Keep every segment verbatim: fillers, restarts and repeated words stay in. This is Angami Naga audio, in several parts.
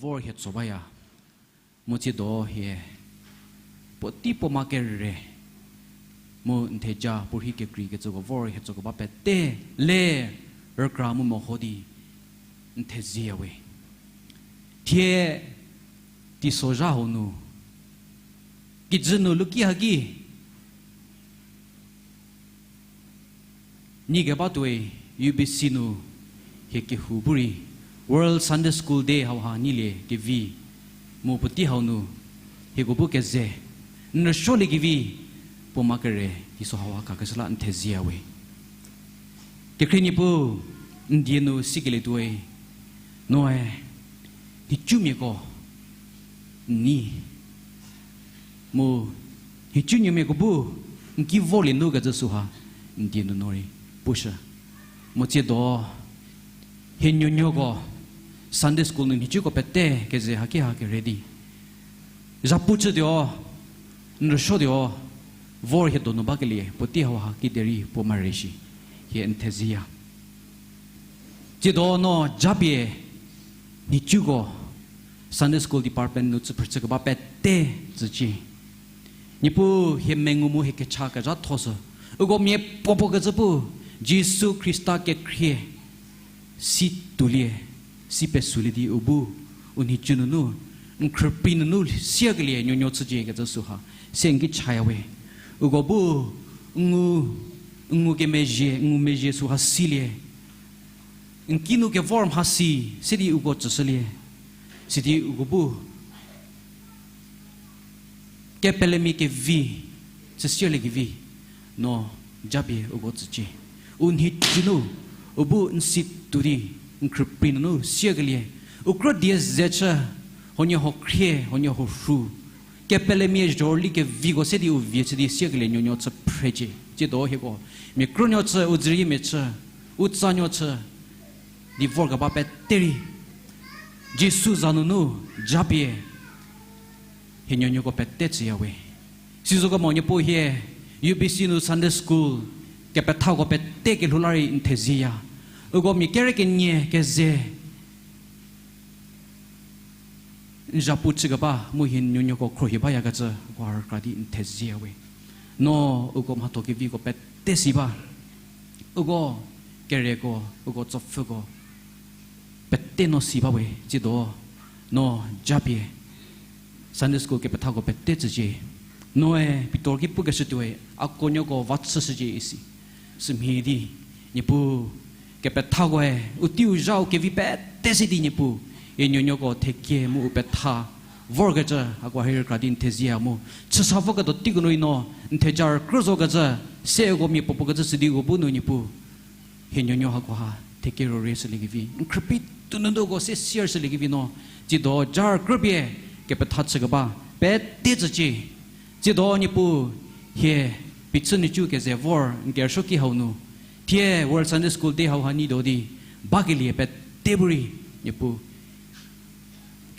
Vor hie tso baya, mu tsiedo hie puotei puo ma kere, mu n theja puorhi kekreikecüko vor hie tsokeba pete le rükra mu meho di n thezieyawe. Thie teisozha hau nu, kijü nu luki haki, nyie keba tuoi, U B C nu hie kehou bu rei World Sunday School Day hauha nyilie kevi, mu puotei hau nu hieko bu keze n rüsuoliekevi puo ma kere teiso hauha khakeshü la n thezieyawe. Kekhrie Niepuu, n die nu sikelietuoi, noe nhicumiako n nei, mu nhicunuomiako bu n ki vorlie nu kecü süha n die nunu rei pushü. Mu tsiedo hie nuonuoko Sunday school nu nhicuko pete keze haki ha kere di zhapu chütuo, n rüsuotuo, vor hie donu bakelie puotei hauha kiderei puo mare shi, hie n thezieya. Tsiedo no japie nhicuko Sunday school department nu tsüphrü chükeba pete tsücie. Niepuu, hie mengu mu hie kecha kezhatho sü uko miapuopuo kecü pu Jisu Khrista kekhrie si tuolie, si pesulie di u bu u nhicu nunu, n khrüprei nunu siakelie nuonuo chücie kecü süha se n ki chayawe. Uko bu ngu, ngu kemezhie, ngumezhie süha silie, n kinu kevor mhasi se di uko tsüshülie, sidi uko bu kepelemia kevi, chüsierlie kevi, no japie uko tsücie. U nhicu nu u bu n si tuo di n khrüprei nunu siakelie, u krü die ze chü, huoniehuo khrie, huoniehuo rhu, kepelemia zhorüli keviko se di u vie chü di siakelie nuonuo chü phrecie. Tsiedo hieko mia krünuo chü, u dzüriemia chü, u tsanuo chü di vorkeba pete rei Jisu za nunu japie hie nuonuoko pete tsüyawe. Sizokemo Niepuu, hie U B C nu Sunday school kepethako pete kelhou la rei n thezieya. Uko mia kere kenie keze n zhapu chükeba mu hie nuonuoko khruohi bayakecü uko rükra di n thezieyawe. No uko mhatho keviko pete si ba. Uko kereko, uko tsopfhüko pete no si bawe, tsiedo no japie Sunday school kepethako pete tsücie. Noe Pitor ki pukeshütuoe, a kuonuoko va chüshücie isi. Sümhie di, Niepuu, kepethakoe u teiu zhau kevi pete se di Niepuu, hie nuonuoko thekie mu u petha vorkecü, hako hie rükra di n thezieya mu chüsa voketuo teiko nu rei no n theja rükrü zokecü, se uko mia puopuo kecü sidi uko bu nu Niepuu, hie nuonuo hakoha thekie rorei shüliekevi, n khrüprei tuo nunu uko se sier shüliekevi no, tsiedo ja rükrü pie kepetha chükeba pete tsücie. Tsiedo Niepuu, hie phichü nhicu keze vor n kerüsuo ki hau nu, thie World Sunday School Day hauha nyi do di bakelie pete bu rei, Niepuu,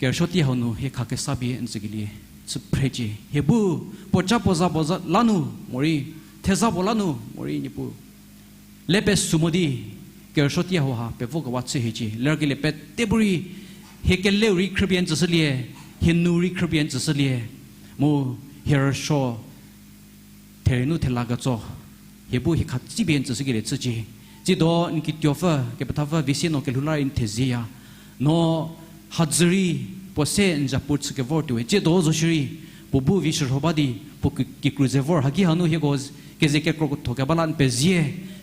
kerüsuo tei hau nu hie khakesa pie n tsükelie chü phrecie. Hie bu puoca puo za puo za la nu morei, theza puo la nu morei Niepuu, le pesu mo di kerüsuo tei hauha pevokewa chü hiecie. Lerkelie pete bu rei hie keleu rei khrüpie n tsüshülie, hie nu rei khrüpie n tsüshülie, mu hie rüsuo therie nu thela ketso, hie bu hie khatsipie n tsüshükelie chücie. Tsiedo n kituopfü, kepethapfü Visie no kelhou la rei n thezieya. No hadzü rei puo se n zhapu chü kevor tuowe. Tsiedo zo shierei puo bu vi shürho ba di puo ki-, kikru ze vor. Haki hanu hieko keze kekro ketho keba la n pezie.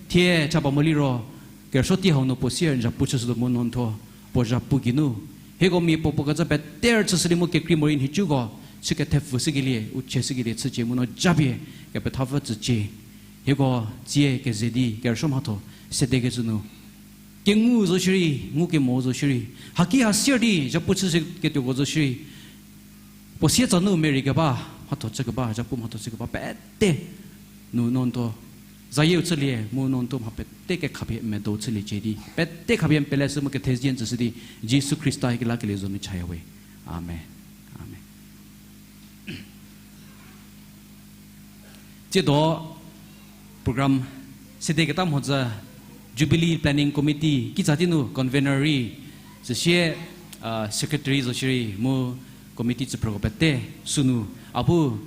Thie cha ba mo liro kerüsuo tei hau nu puo sier n zhapu chüshütuo mu no n thuo puo zhapu geinu hieko mia puopuo kecü pete rüchüshü di mu kekrei morei nhicuko chü kethepfü shükelie, u chie shükelie chücie mu no japie kepethapfü tsücie. Hieko tsie keze di kerüsuo mhatho sedekecü nu kengu zo shierei, ngukemo zo shierei, haki ha sier di zhapu chüshüketuoko zo shierei, puo sietsa nu merei keba, mhatho chükeba, zhapu mhatho chükeba pete nu no n thuo zayieu chülie mu no n thuo mha pete kekhapie medo chüliecie di pete khapie n peleshü mu kethezie n tsüshü di Jisu Khrista hie kelakelie zo nu chayawe. Amen. Amen. Tsiedo program sedeketa mhodzü Jubilee Planning Committee kitsa tei nu convener rei, süsie secretary zo shierei mu committee tsüphrüko pete sünu, a bu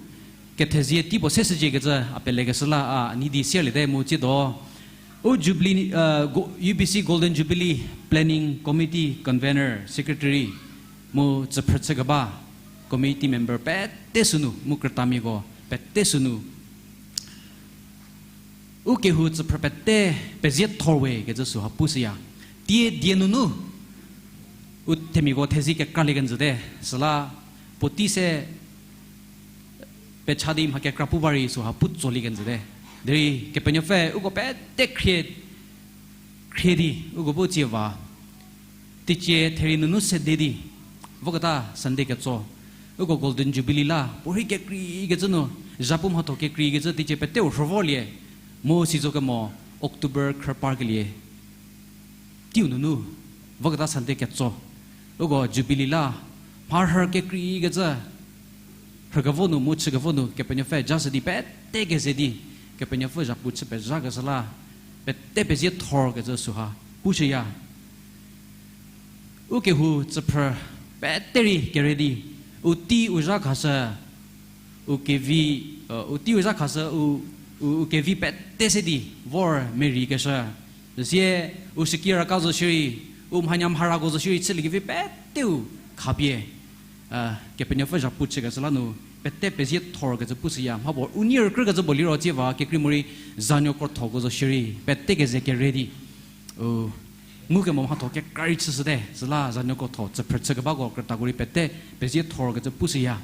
kethezie tei puo se shüciekecü a pelekeshü la a nei di sierliete mu tsiedo. U Jubilee, uh, Go-, U B C Golden Jubilee Planning Committee Convener, Secretary, mu tsüphrü chükeba committee member pete sünu, mu krütamiako pete sünu. U kehou tsüphrü pete pezie thorwe kecü süha pushüya. Tie die nunu, u themiako thezie kekra lie kenjüte, süla puotei se pecha di mha kekra pu ba rei süha pu tsolie kenjüte. Derei Kepenuopfü uko pete khrie, khrie di, uko bu tsie va, teicie therei nunu sede di, voketa Sunday ketso, uko Golden Jubilee la puorhi kekreikecü nu, zhapu mhatho kekreikecü teicie peteu rhü vorlie, mu sizo kemo October khrü parkelie teiu nunu, voketa Sunday ketso, uko Jubilee la mharhü kekreikecü, rhükevo nu mu chükevo nu Kepenuopfü ja shü di pete keze di, Kepenuopfü zhapu chü pezhakeshü la, pete pezie thorkecü süha pushüya. U kehou tsüphrü pete rei kere di, u tei u zha khashü, u kevi, u tei u zha khashü u, u, u kevi pete se di vor merei keshü. Süsie u shüki raka zo shierei, u mhanya mharako zo shierei chüliekevi peteu khapie, Kepenuopfü zhapu chükecü la nu, pete pezie thorkecü pushüya. Mhapuo u nie rükrükecü puo liro tsie va kekrei morei zanuo krothoko zo shierei pete keze kere di, u ngukemo mhatho kekra rei chüshüte, süla zanuo krotho tsüphrü chükebako krütako rei pete pezie thorkecü pushüya.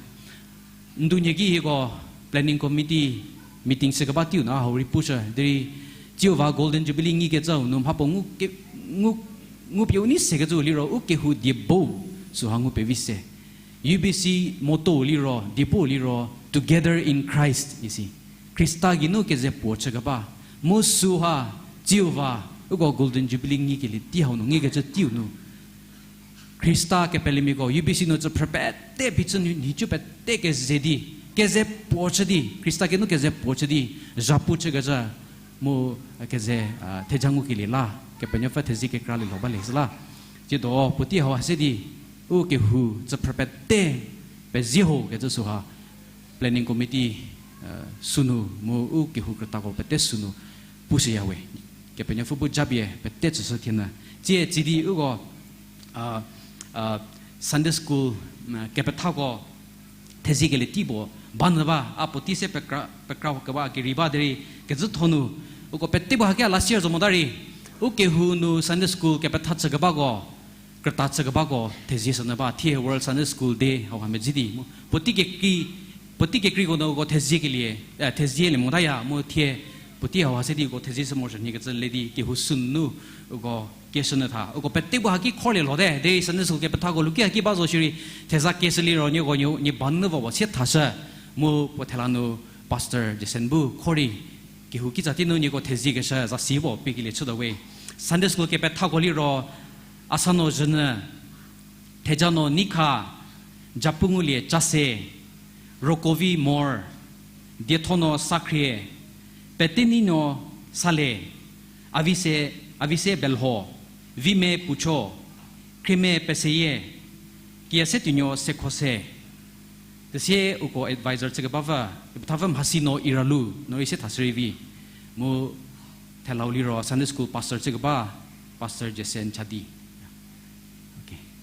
Ndunhie ki hieko planning committee meeting chükeba teiu nu hau rei pushü derei, tsiu va Golden Jubilee ngikecüu nu mhapuo ngu, ngupie u nei sekecüu liro u kehou diebo süha ngu pevi se. U B C motto liro, diebo liro Together in Christ isi. Khrista geinu keze puo chükeba. Mu süha tsiu va uko Golden Jubilee ngikelie tei hau nu ngikecü teiu nu Khrista kepelemiako U B C nu tsüphrü pete phichü nu nhicu pete keze di, keze puo chü di, Khrista geinu keze puo chü di, zhapu chükecü mu keze theja ngukelie la, Kepenuopfü thezie kekra lie lho balie süla. Tsiedo puotei hau ha se di, u kehou tsüphrü pete pezie ho kecü süha planning committee sünu mu u kehou krütako pete sünu pushüya we. Kepenuopfü bu japie pete tsüshü thienyü. Tsie tsie di uko Sunday school kepethako theziekelie tei puo banyü ba, a puotei se pekra, pekra keba kerei ba derei, kezhütho nu uko pete bu haki a last year zo mota rei, u kehou nu Sunday school kepetha chükebako, krüta chükebako thezie shünyü ba, thie World Sunday School Day hauha medzi di mu puotei kekrei, puotei kekreiko nu uko theziekelie, thezielie motaya mu thie puotei hauha se di uko thezie shü morosuo nyikecü le di kehou sünu uko kieshünyü tha. Uko pete bu haki kholie lhote derei Sunday school kepethako luki haki ba zo shierei, theza kieshü liro nieko nie, nie banyü va puo sie thashü. Mu puo thela nu Pastor Jason bu khorei kehou kitsa tei nu nieko theziekeshü zasi puo piekelie chütuo we. Sunday school kepethako liro Asano zhünyü, Thejano Neikha, Japungulie Chase, Rokovi Mor, Diethono Sakhrie, Petenino Sale, Avise, Avise Belho, Vime Pucho, Khrieme Peseyie, Kiasetuonuo Sekhose. Süsie uko advisor chükebapfü, kepethapfü Mhasino Iralu, no rei se thashü rei vi. Mu thelau liro Sunday school pastor chükeba, Pastor Jason Chadi.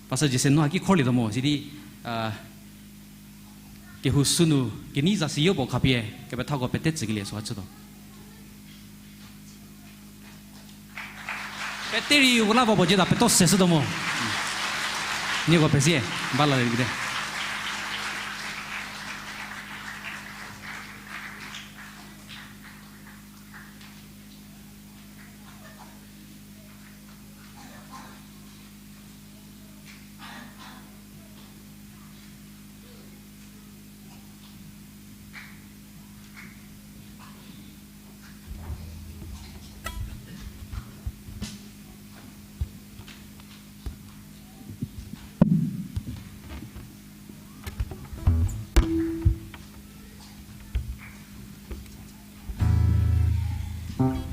Pastor Jason no haki khorlietuo mo, sidi kehou sünu kenei zasi yopuo khapie kepethako pete tsükelie süha chütuo. Pete rei uko la va puo jeta peto se shütuo mo. Nieko pezie, ba la le kite.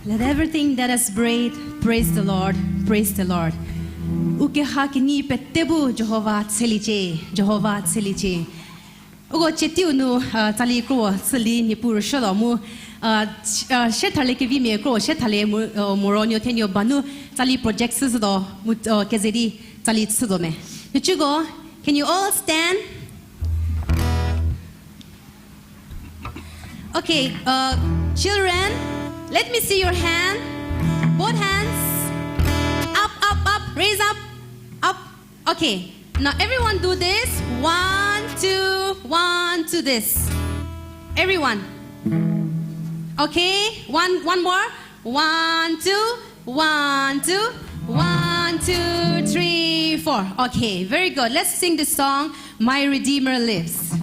Let everything that has breath praise the Lord, praise the Lord. U Keha kenyi pete bu Jihova tsheliecie, Jihova tsheliecie. Uko cietiu nu, uh, tsali kro chülie Niepuu rüshütuo mu, uh, sh-, uh, shethalie kevimia kro shethalie mu, uh, moronuo thenuo ba nu tsali project chüshütuo mu, uh, keze di tsali chütuo me. Nucüko, can you all stand? Okay, uh, children, let me see your hand. Both hands. Up, up, up. Raise up. Up. Okay. Now everyone do this. One, two, one, two, this. Everyone. Okay. One, one more. One, two, one, two, one, two, three, four. Okay, very good. Let's sing the song, My Redeemer Lives.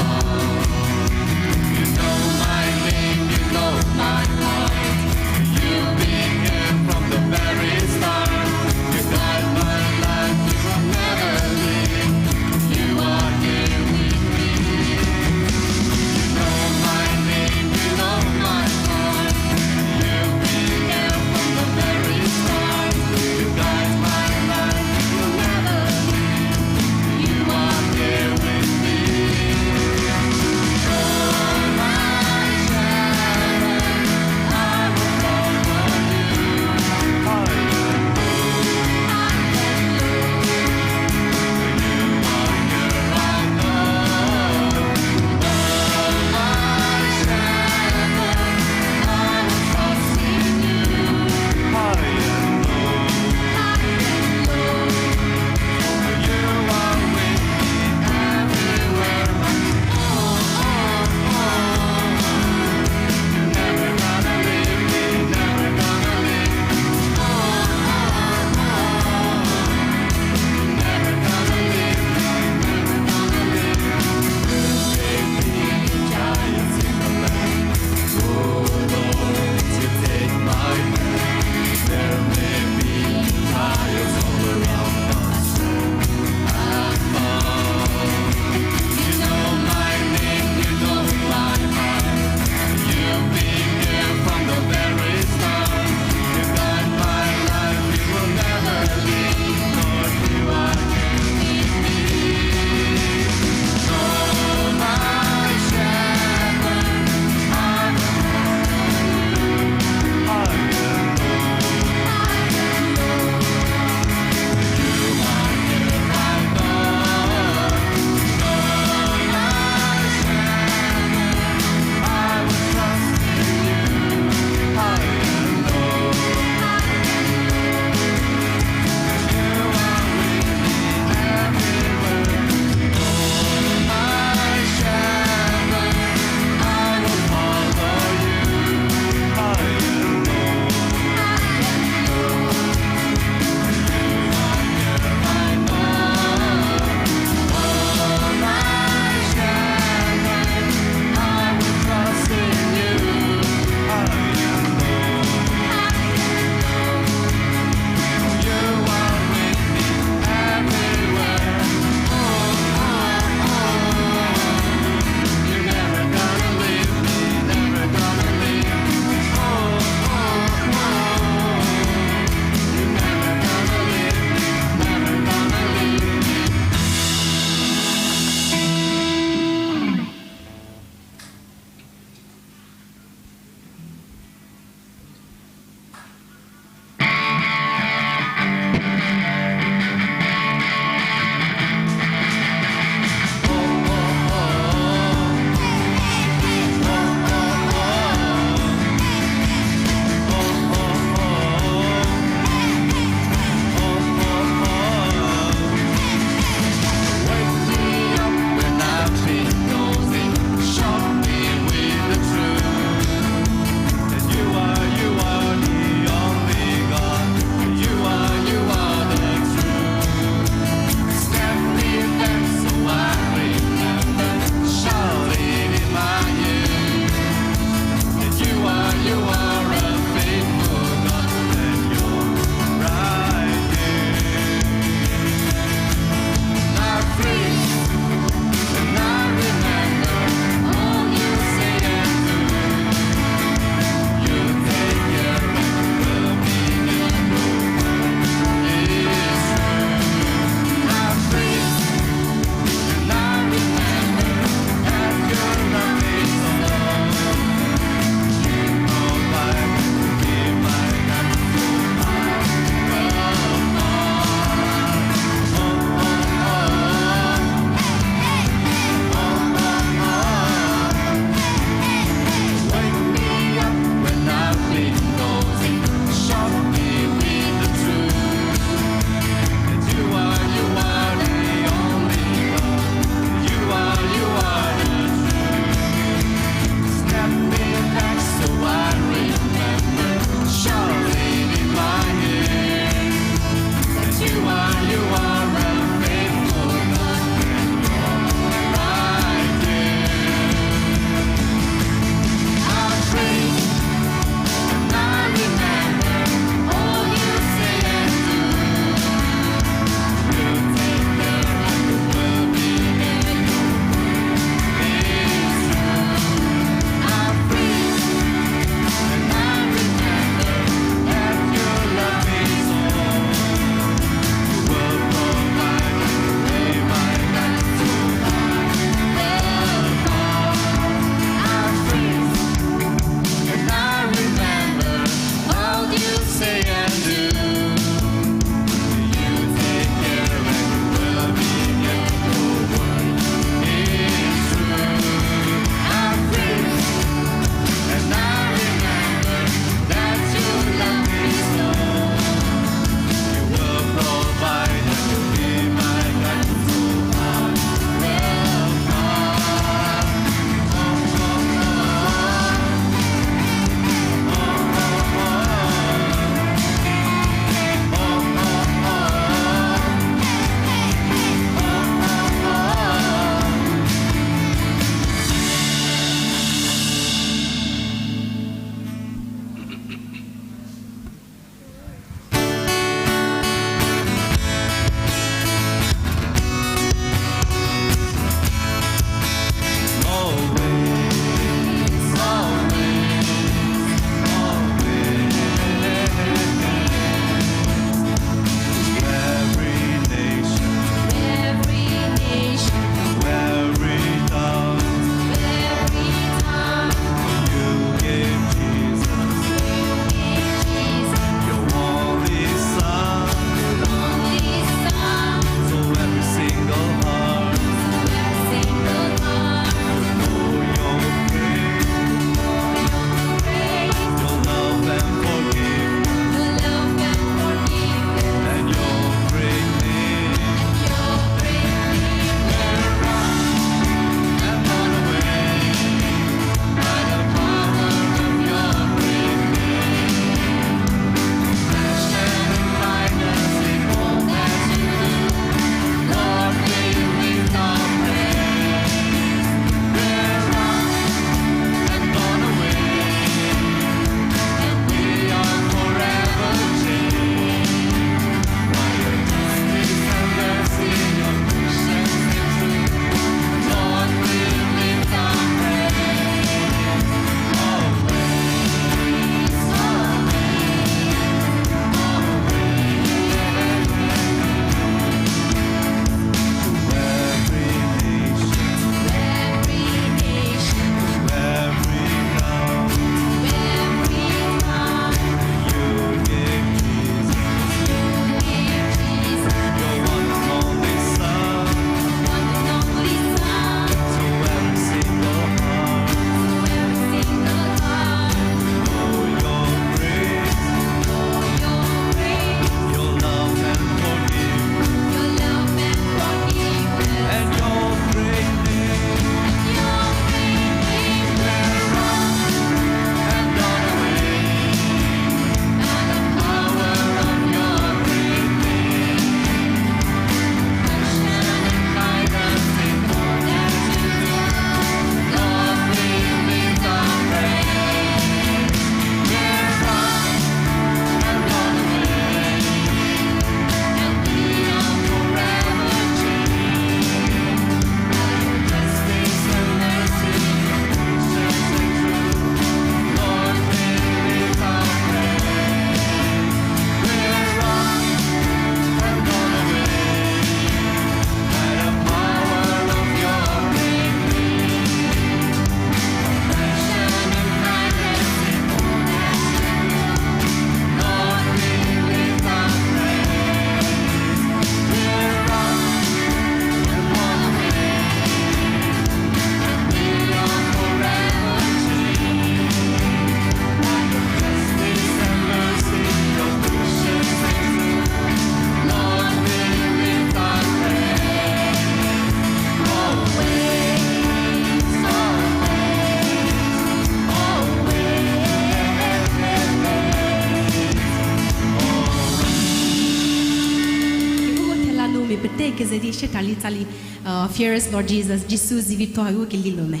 Keze di shie tali tsali, uh, Fearless Lord Jesus, Jisu zivitho hau kelilo me.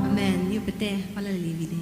Amen. Nieu pete, pala leli vide.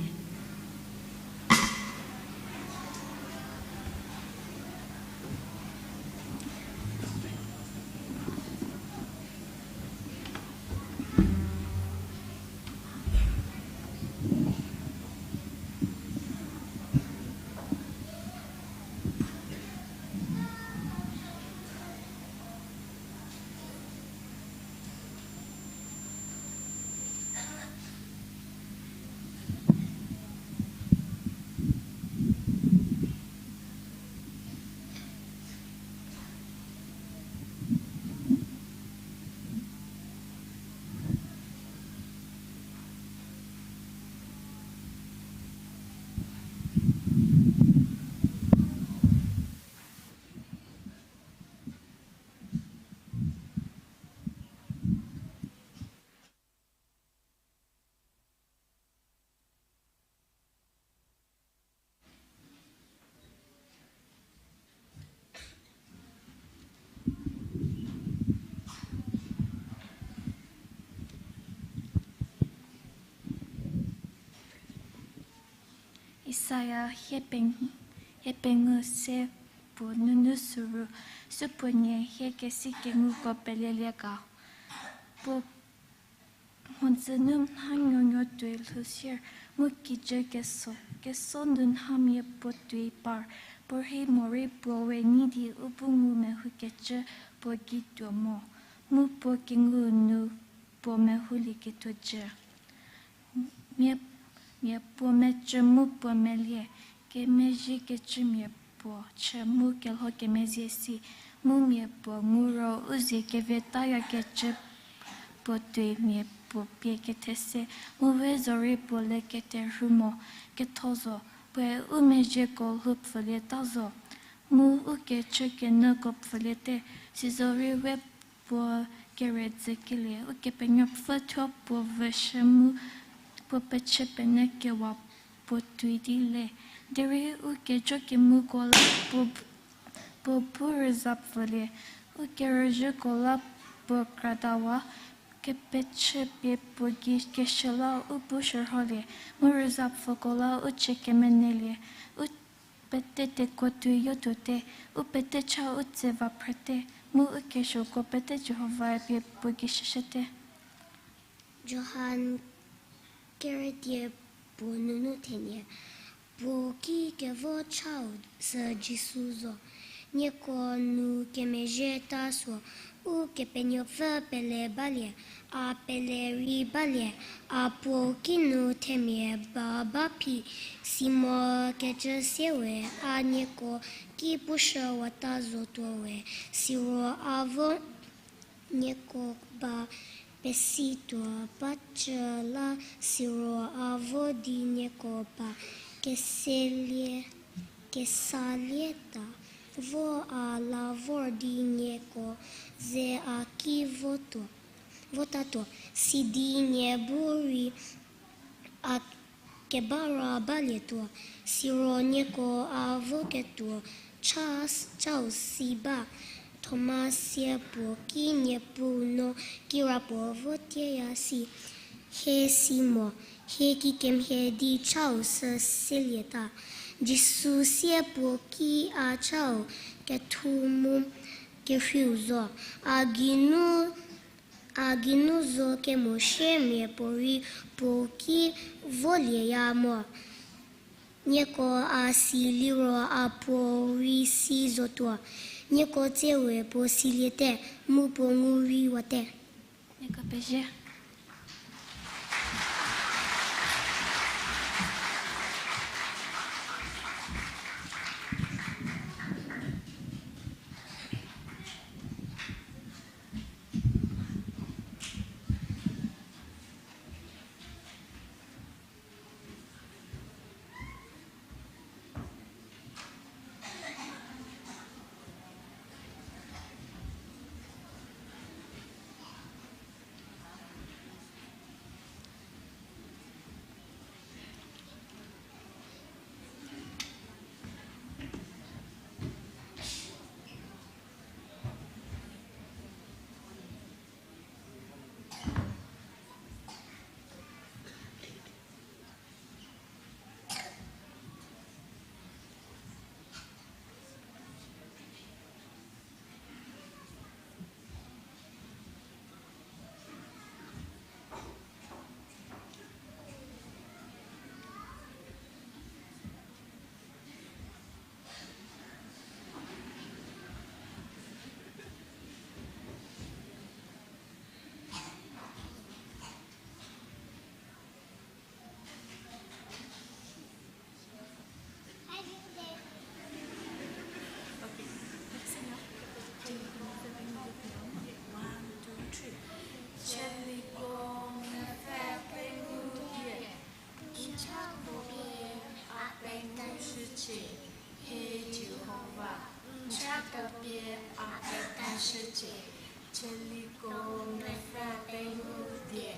Isaia hie peng-, hie pengou se puo nunu süru, supuonie hie kesi kenguko pelelie ga. Puo mhodzü nu mha nuonuo tuoi lhousier, mu kijü keso, keso nu mhamia puo tuoi par, puo rhei morei puo we nei di u bu ngumehou kecü puo gei tuo mo, mu puo kengu nu puo mehoulieketuo jü. Mia, mia puo mecü mu puo melie, kemezhiekecümia puo chü mu kelho kemezie si, mu mia puo ngu ro u zie kevetayakecü puo tuoi mia puo pie kethese, mu we zorei puo le keterhu mo, ketho zo, puoe u mezhieko lhou pfülieta zo, mu u kechü kenyüko pfüliete, sizorei we puo kerüdzükelie, Ukepenuopfü thuo puo vüshü mu puo pechü penyü kewa puo tuoi di le. Derei u kejo kemuko la puo, puo bu rüzha pfülie, u kerüzhüko la puo kratawa, kepechü pie puo gei keshü la u bu shürholie, mu rüzapfüko la u chü kemenelie, u pete tekuo tuoyo tuote, u pete cha u tse va phrüte, mu u kesuoko pete Jihovae pie puo gei shüshüte. Johan kerütie puo nunu thenie, puo ki kevo chau sü Jisu zo. Nieko nu kemezhie ta suo, Ukepenuopfü pele balie, a pele rei balie, a puo kinu themia ba ba phi, simo kecü sie we a nieko ki pushüwata zotuo we, siro a vo nieko ba pesituo ba cü la, siro a vo di nieko ba keselie, kesalieta, vo a la vor di nieko ze a ki votatuo, sidi nie bu rei a kebara balietuo, siro nieko a voketuo cha, chau si ba. Thoma sie puo ki, Niepuu, no kirapuo votieya si? Hie si mo, hie kikemhie di chau sü selieta. Jisu sie puo ki, A chau, kethu mu kerheiu zo. A geinu, a geinu zo kemo shie mia puorei puo ki volieya mo. Nieko a si liro a puo rei si zotuo. Nieko tse we puo siliete, mu puo ngu rei wate. Nieko pezie. One, two, three. Chieliko mepfü pengou die. N chako pie a penuoshücie, he Jihova. N chako pie a penuoshücie. Chieliko mepfü pengou die.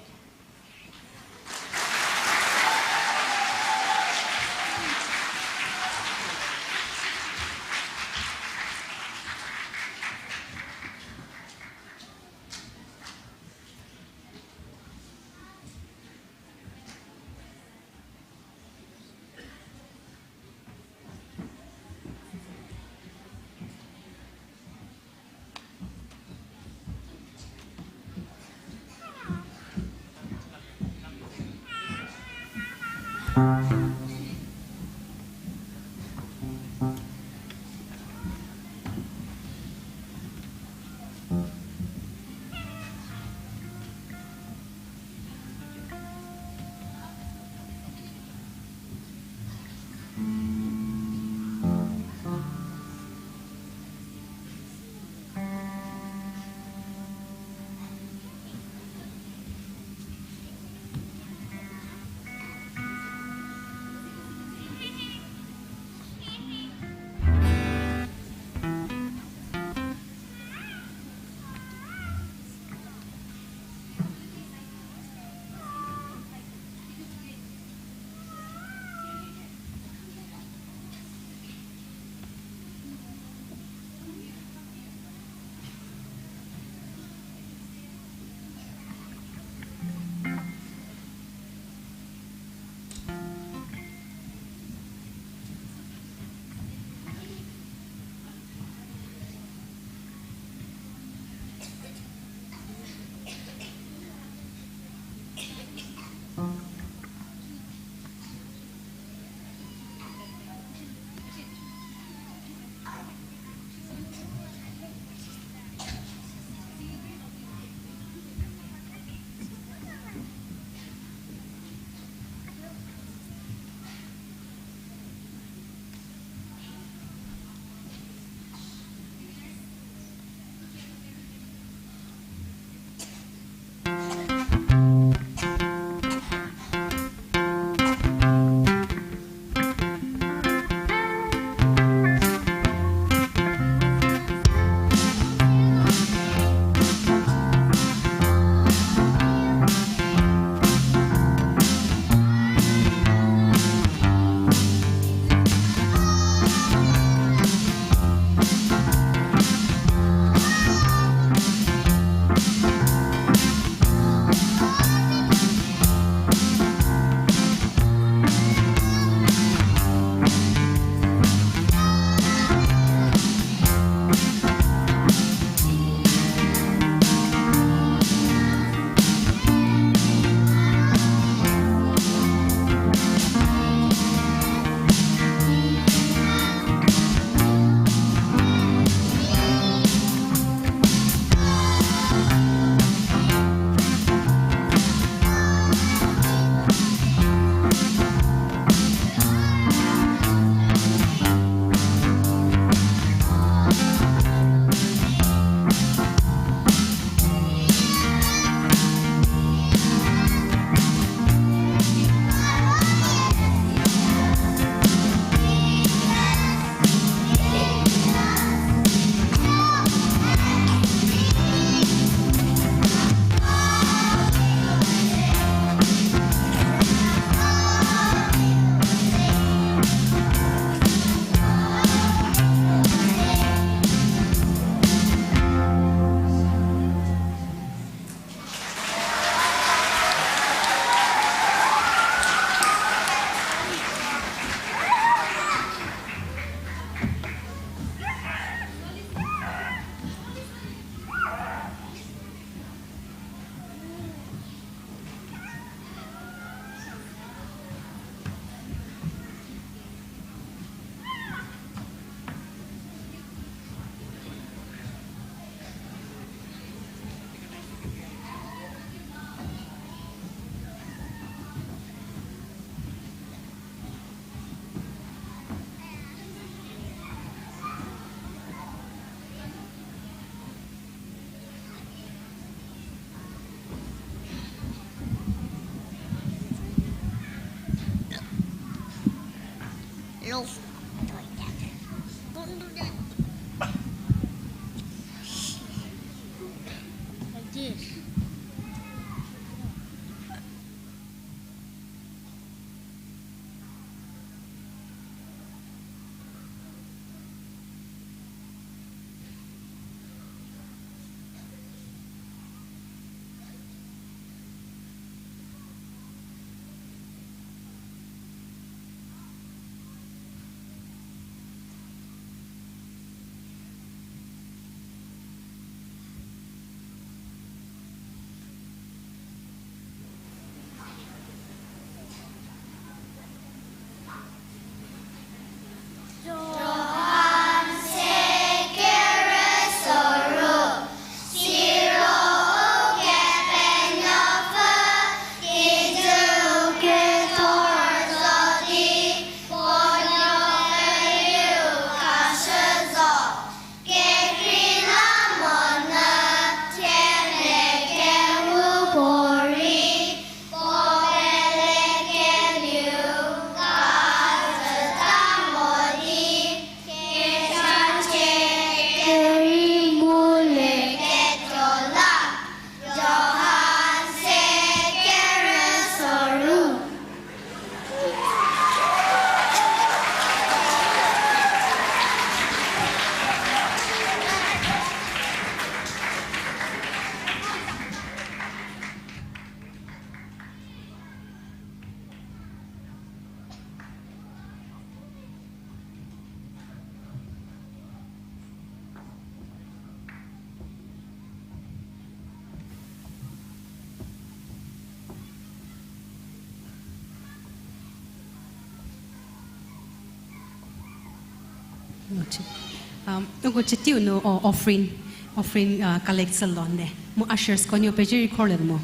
Um, uko chütiu nu, oh, offering, offering, uh, collect sü lo nde. Mu ushers ko nuo pezie rei khor le mo.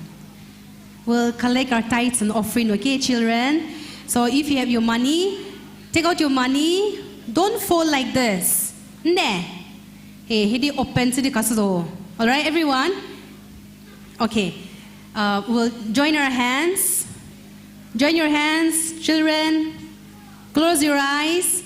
We'll collect our tithes and offering, okay, children? So if you have your money, take out your money. Don't fold like this. Nde. Hey, hidi open sü di kasu do. All right, everyone? Okay. Uh, we'll join our hands. Join your hands, children. Close your eyes.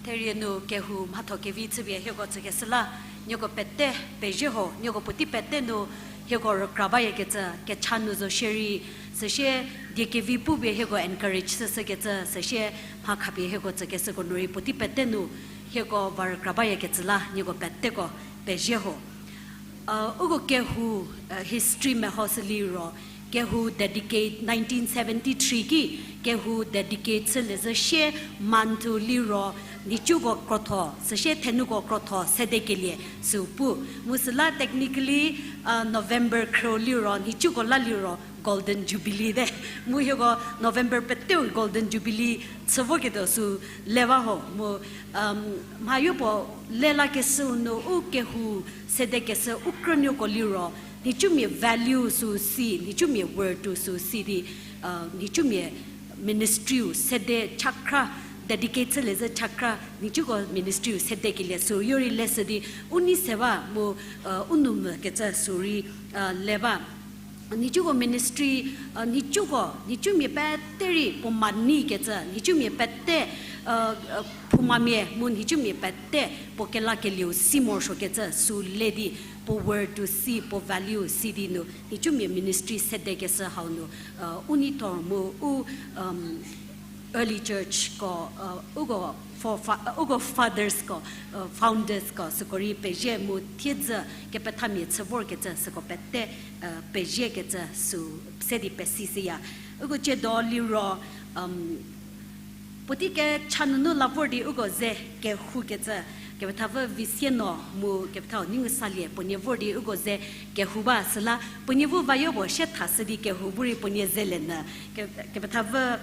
Therie nu kehou mhatho kevi chüpie hieko tsükeshü la, nieko pete pezie ho, nieko puotei pete nu hieko rükra bayakecü, kecha nu zo shierei, süsie die kevi pupie hieko encourage shüshükecü, süsie mha khapie hieko tsükeshüko nu rei puotei pete nu hieko va rükra bayakecü la, nieko peteko pezie ho. Uko kehou history mehoshü liro, kehou dedicate nineteen seventy-three ki, kehou dedicate chülie zhü sie month liro, nhicuko krotho, süsie thenuko krotho sedekelie süu pu. Mu süla technically, November khrü liro, nhicuko la liro Golden Jubilee te. Mu hieko November peteu Golden Jubilee chü voketuo süu le ba ho. Mu mhayo puo le lakeshüu nu u kehou sedekeshü u krünuoko liro, nhicumia value süu si, nhicumia worth-u süu si di, nhicumia ministry-u sede chakra, dedicate chülie zhü chakra, nhicuko ministry-u sedekelie süu yo rei leshü di, u nei se ba mu, u nou mvükecü süu rei le ba. Nhicuko ministry, nhicuko, nhicumia pete rei puo manyikecü, nhicumia pete, phoumamia mu nhicumia pete puo kelakelieu si morosuokecü süu le di, puo worth-u si, puo value-u si di nu, nhicumia ministry sedekeshü hau nu, u neithor mu u, early churchko, uko forefa-, uko fathersko, foundersko süko rei pezie mu thiedzü kepethamia chü vorkecü süko pete peziekecü süu se di pesishüya. Uko tsiedo liro, puotei kecha nunu la vor di uko ze kehoukecü, kepethapfü Visieno mu kepethau Neingusalie puo nie vor di uko ze kehou ba süla, puo nie bu vayo puo sie thashü di kehou bu rei puo nie ze le nyü, ke-, kepethapfü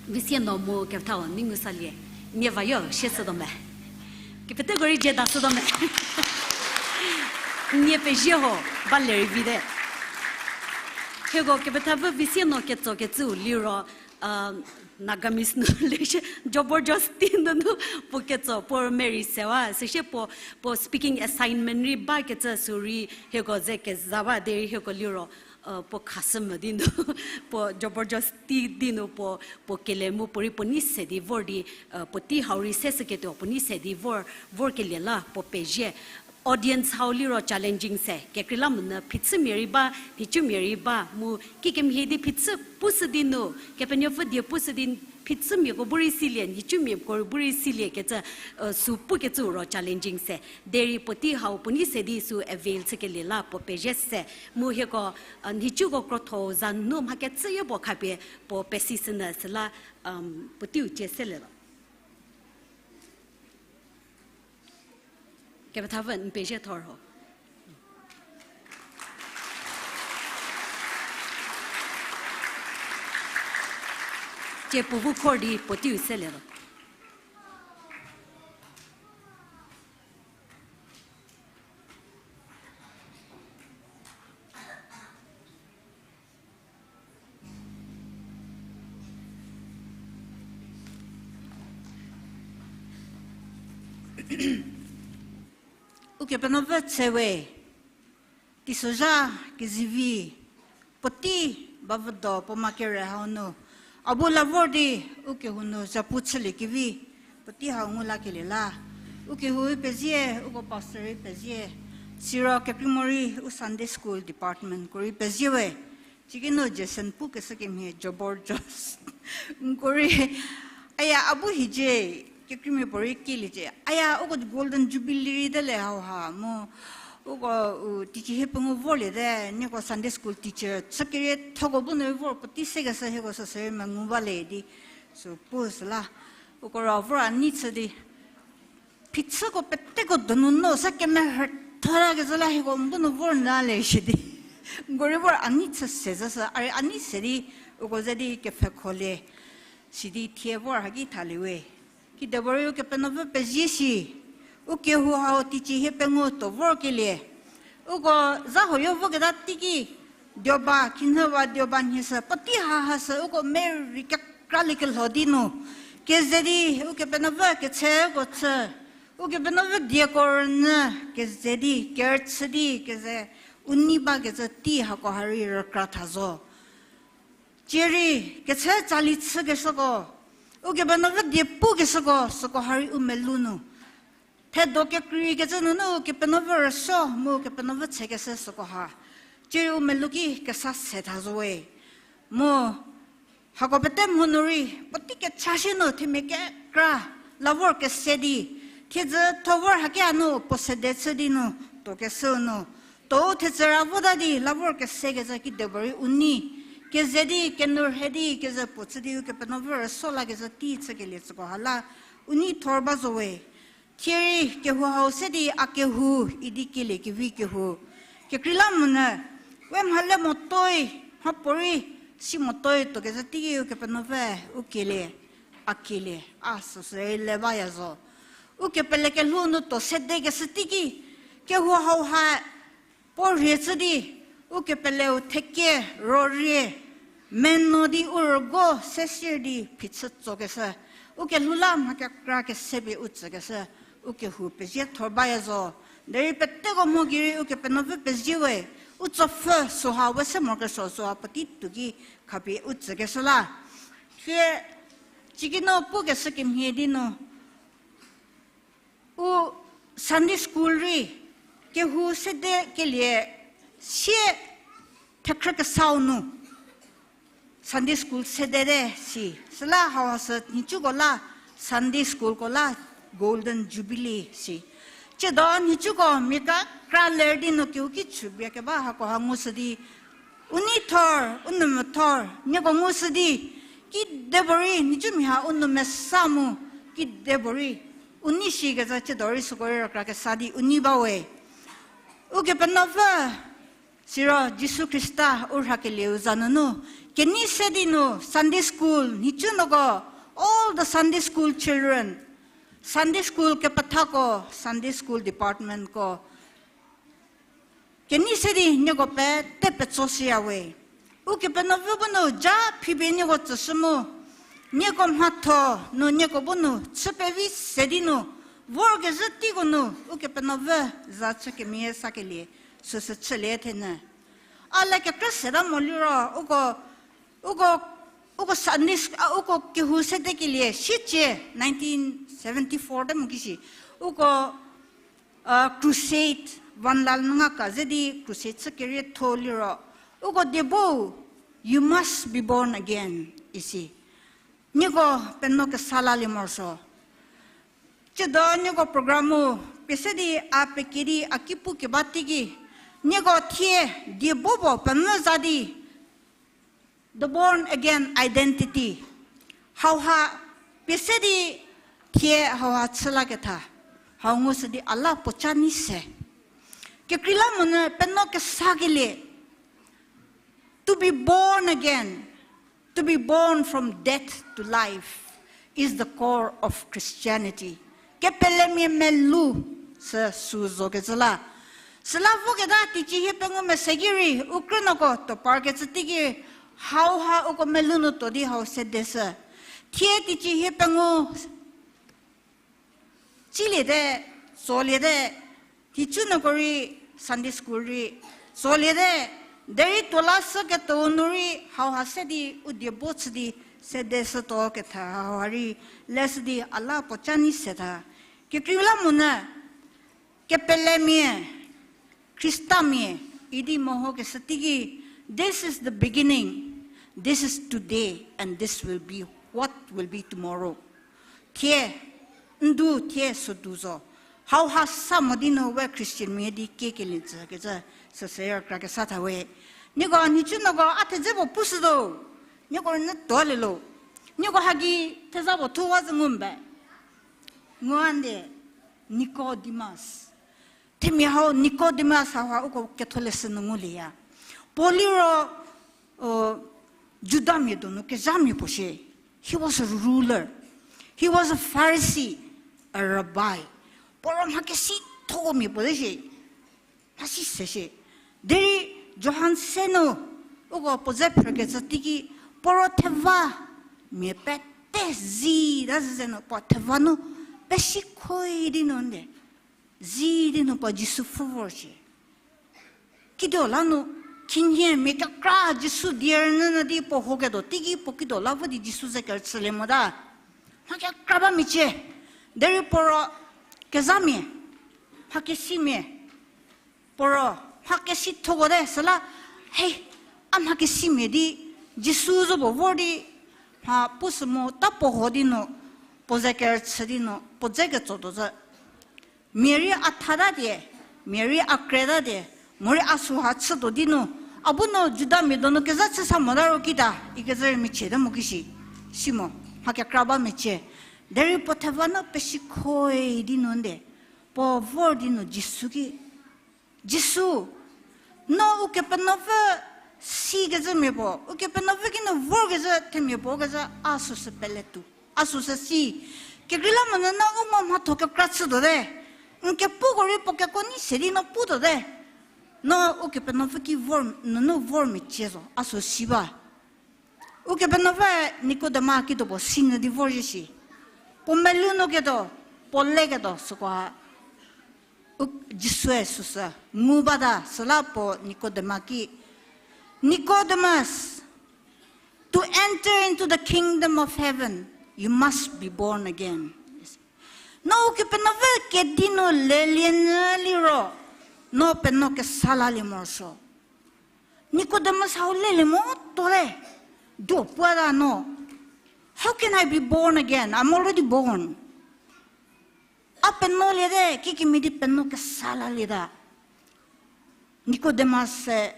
Visieno mu kepethau Neingusalie, nie vayo sie shütuo me. Kepeteko rei dzie tashütuo me. Nie pezie ho, ba lerei vite. Hieko kepethapfü Visieno ketsokecüu liro, Nagamese nu le shie, জবরদস্তি nunu puo ketso, puo rümerei sewa, süsie puo, puo speaking assignment rei bakecü süu rei hieko ze keza ba derei hieko liro, Puo khashü mo di nu, puo জবরদস্তি di nu puo, puo kele mu puorei puo nei se di vor di, puotei hau rei se shüketuo puo nei se di vor, vorkelie la puo pezie. Audience hau liro challenging se, kekreilamonyü phichümia rei ba, nhicumia rei ba, mu kikemhie di phichü pushü di nu, Kepenuopfü die pushü di phichümiako bu rei silie, nhicumiako bu rei silie kecü, sü pukecü ro challenging se. Derei puotei hau puo nei se di sü avail chükelie la puo pezie se. Mu hieko, nhicuko krotho za nu mha kecüyo puo khapie puo pesishünyü süla, puoteiu cie selie lo. Kepethapfü n pezie thor ho. Tie puo bu khor di puoteiu selie lo. Ukepenuopfü tse we, teisozha kezivi, puotei bavüdo puo ma kere hau nu, a bu la vor di u kehou nu zapu chüliekevi, puotei hau ngu lakelie la. U kehou rei pezie, uko pastor rei pezie, siro kekrei morei u Sunday School departmentko rei pezie we. Cikinu Jason pukeshü kemhie জবরদস্তি. N ko rei, aya, a bu hiecie, kekreimia puorei kieliecie. Aya, uko Golden Jubilee rei te le hauha mu, uko, u, teicie hiepengou vorliete, nieko Sunday School teacher chü keriethoko bu nu vor puotei sekeshü hieko süsü rei mengu ba le di, sü pu süla. Uko ra vor a nei chü di, phichüko peteko donu no sa kemerhü thora kezhü la hieko n bu nu vor nyü le shi di. N ko rei vor a nei chü se zhü sü, a rei a nei se di, uko ze di kepfhekholie. Sidi thie vor haki thalie we. Kidepuorei Ukepenuopfü pezie shi. U kehou hau teicie hiepengou tuo vorkelie. Uko zha huoyo voketa teiki, Dioba, khinhüwa Dioba nhie sü, puotei haha sü, uko merei kekraliekelho di nu. Keze di, Ukepenuopfü kecheko chü. Ukepenuopfü dieko rünyü, keze di, kerüchü di, keze, u nei bakecü tei hako ha rei rükra tha zo. Cierei, kechü tsali chükeshüko, Ukepenuopfü die pukeshüko, süko ha rei u melou nu. Thedo kekreikecü nunu Kepenuopfü rüsuo mu Kepenuopfü tsekeshü süko ha. Cierei u melou ki kesa se tha zo we. Mu, hako pete mho nu rei, puotei kecha shie nu themia kekra, la vor kese di, thiedzü tho vor haki a nu puo sede chü di nu, tuokeshü nu, tuo thetsü ra vota di la vor kesekecü kidepuorei u nei, keze di, kenu rhe di, keze puo chü di Ukepenuopfü rüsuo lakezhü tei chükelie tsüko ha la, u nei thor ba zo we. Thierei kehou hau se di a kehou idi kieliekevi kehou. Kekreilamonyü, we mhale motoi, mhapuorei, si motoi tuokezhü teiki Ukepenuopfü, u kielie, a kielie, a süsü rei le baya zo. Ukepele kelhou nu tuo sedekeshü teiki, kehou hau ha, puo rhie chü di, ukepeleu theke, rorie, meno di u rügo, sesier di phichü tsokeshü, ukelhou la mha kekra kesepie u tsükeshü, ukehou pezie thor baya zo. Derei peteko mho gei rei Ukepenuopfü pezie we, u tsopfhü süha we se morokesuo süha puotei tuo ki khapie u tsükeshü la. Thie, cikinu pukeshü kemhie di nu, u Sunday school rei, kehou sede kelie sie thekhrü kesau nu Sunday school sedete si. Süla hauha sü nhicuko la Sunday schoolko la Golden Jubilee si. Tsiedo nhicuko mia kekra ler di nu kehouki chüpie keba hako ha ngushü di, u nei thor, u nou mvü thor, nieko ngushü di, kidepuorei, nhicumia ha u nou mesa mu, kidepuorei, u nei shikecü tsiedo rei süko rei rükra kesa di u nei ba we. Ukepenuopfü, siro Jisu Khrista u rhakelieu za nunu, kenei se di nu Sunday school, nhicu nuoko, all the Sunday school children, Sunday school kepethako, Sunday school departmentko, kenei se di nieko pete petso shüya we. Ukepenuopfü bu nu ja phipie nieko tsüshü mu, nieko mhatho nu nieko bu nu chü pevi se di nu, vorkezhü teiko nu Ukepenuopfü za chü kemeyie sakelie, süsü chülie thenyü. A le kekrü seta mo liro, uko, uko, uko Sunday sch-, a, uko kehou sedekelie, sicie, nineteen seventy-four te mo kishi, uko, a, crusade, Vanlalnunga ka ze di crusade chü kerietho liro, uko diebo, you must be born again, isi. Nieko penuo kesa lalie morosuo. Tsiedo nieko program-u pie se di a pekedi a ki pukeba teiki, nieko thie diebo puo pemvü za di, the born again identity. Hauha pie se di thie hauha chü laketha. Hau ngushü di a la puoca nei se. Kekreilamonyü penuo kesa kelie. To be born again, to be born from death to life is the core of Christianity. Kepelemia melu sü sü zokecü la. Süla voketa teicie hiepengou mese ki rei, u krünuoko tuo parkecü teiki, hauha uko melu nu tuo di hau sedeshü. Thie teicie hiepengou tsiliete, tsoliete, thicu nuoko rei, Sunday school rei, tsoliete, derei tuo la shüketuo nu rei hauha se di u diebo chü di sedeshütuo ketha hauha rei leshü di a la puoca nei setha. Kekreilamonyü, kepelemia, Khristamia, idi mehokeshü teiki, this is the beginning, this is today, and this will be what will be tomorrow. Thie, n du thie südu zo. Hauha sa mo di nu we Christianmia di kiekelie tsükecü, süsü rükra kesa tha we. Nieko nhicunuoko a thedze puo pushütuo. Nieko rünyü tuolielo. Nieko hagi theza puo thuwa zü ngu mbe. Nguande, Nicodemus. Themia hau Nicodemus hauha uko ketholeshü nu ngulieya. Puo liro, Judamia donu kezhamia puo shie. He was a ruler. He was a Pharisee, a rabbi. Puo ro mha kesithomia puo te shie. Mhasi se shie. Derei Johan se nu, uko puo ze phrükecü teiki, puo ro theva mia pete zi ta zhüze nu puo theva nu, pesikhoi di nu nde. Zi di nu puo Jisu pfhü vor shie. Kidio la nu, khinhie mia kekra Jisu die rünyünyü di puo hoketuo teiki puo kidio la vo di Jisu ze kerüchülie mota. Mha kekra ba mecie. Derei puo ro kezhamia, mha kesimia. Puo ro mha kesithoko te süla, he, a mha kesimia di, Jisu zo puo vor di, mha pushü mo ta puo ho di nu, puo ze kerüchü di nu, puo dze ketsotuo zhü. Mia rei a tha tatie, mia rei a kre tatie, morei a süha chütuo di nu, a bu nu Judamia donu kezha chü sa mota ro kita, ikezha rei mecie te mo kishi, si mo, mha kekra ba mecie. Derei puo theva nu pesikhoi di nu nde, puo vor di nu Jisu ki, Jisu, no Ukepenuopfü sikezhü mia puo, Ukepenuopfü ki nu vorkezhü themia puo kezhü a süsü peletuo, a süsü si. Kekreilamonyü no u mo mhatho kekra chütuo te. N kepuko rei puo kekuo nei se di no putuo te. No Ukepenuopfü ki vor, nunu vor mecie zo, a sü si ba. Ukepenuopfü Nikodema kituo puo sinyü di vorzhie shi. Puo melou nu ketuo, puo leketuo süko ha. U, Jisue süsü ngu bata süla puo Nikodema ki, Nicodemus, to enter into the kingdom of heaven, you must be born again. No Ukepenuopfü kedi nu lelie nyü liro, no penuo kesa lalie morosuo. Nicodemus hau lelie mo tuo le, do puata no, how can I be born again? I'm already born. A penuo liete, kikemhie di penuo kesa lalieta. Nicodemus se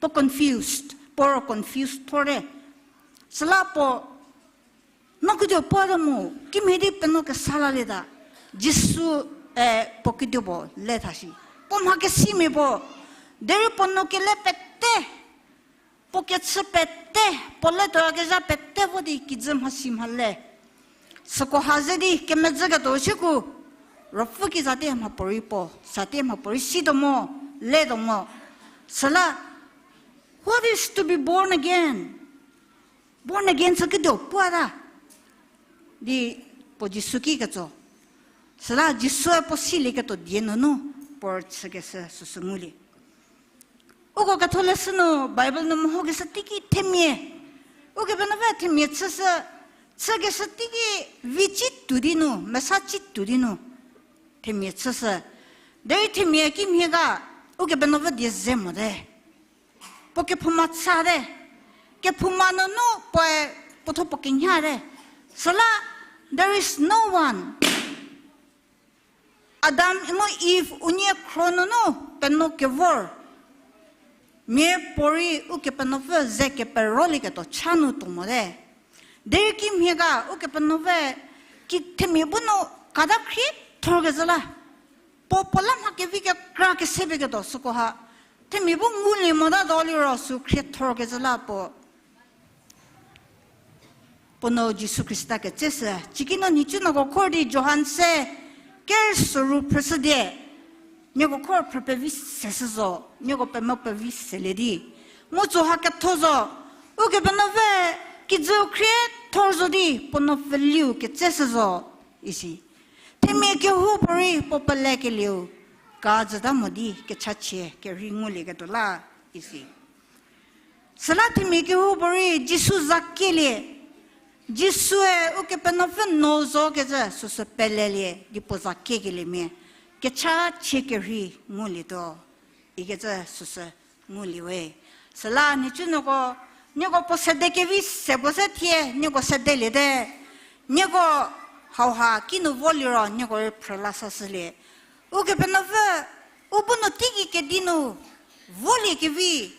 puo confused, puo ro confused thor te. Süla puo, no kituo puo tuo mu, kimhie di penuo kesa lalieta. Jisu, e, puo kituo puo le tha shi. Puo mha kesimia puo, derei puo nuo kele pete, puo kechü pete, puo letuo kezha pete vo di kijü mhasi mhale. Süko ha ze di kemedzüketuo shüku, Ruopfü ki zatie mhapuorei puo, zatie mhapuorei situo mo, letuo mo. Süla, what is to be born again? Born again sü kituo puata di puo Jisu ki ketso. Süla Jisue puo silieketuo die nunu puo chükeshü süsü ngulie. Uko ketholeshü nu Bible nu mehokeshü teiki themia. Ukepenuopfü themia chüshü, chükeshü teiki vi ci tuo di nu, mesa ci tuo di nu. Themia chüshü. Derei themia kimhie ga, Ukepenuopfü die ze mote. Puo kephouma chate. Kephouma nunu puoe puotho puo kenyate. Süla, there is no one. Adam mu Eve unie khro nunu penuo kevor mia puorei Ukepenuopfü ze keperolieketuo cha nu tuo mote. Derei kimhie ga Ukepenuopfü ki themia bu nu kata khrie thorkezhü la. Puo puo la mha kevi kekra kese pieketuo süko ha. Themia bu ngulie motatuo liro sü khriethorkezhü la puo. Puo nuo Jisu Khrista ketseshü. Ciki no nhicu nuoko khor di Johan se ker soru phrüshü die. Nieko khor phrü pevi seshü zo, nieko pemo pevi selie di. Mu tso ha ketho zo, Ukepenuopfü kijüu khriethor zo di, puo nuo pfüliu ketseshü zo, isi. Themia kehoupuorei puo pelekelieu, ka jüta mo di kechachie kerhei ngulieketuo la, isi. Süla themia kehoupuorei Jisu za kielie, Jisue Ukepenuopfü nuo zokecü süsü pelelie di puo za kiekeliemia, kechachie kerhei ngulietuo, ikecü süsü ngulie we. Süla nhicu nuoko, nieko puo sede kevi se puo se thie, nieko sedeliete, nieko hauha kinu voliro, nieko rei phrü la sashülie. Ukepenuopfü, u bu nu teigei kedi nu, volie kevi,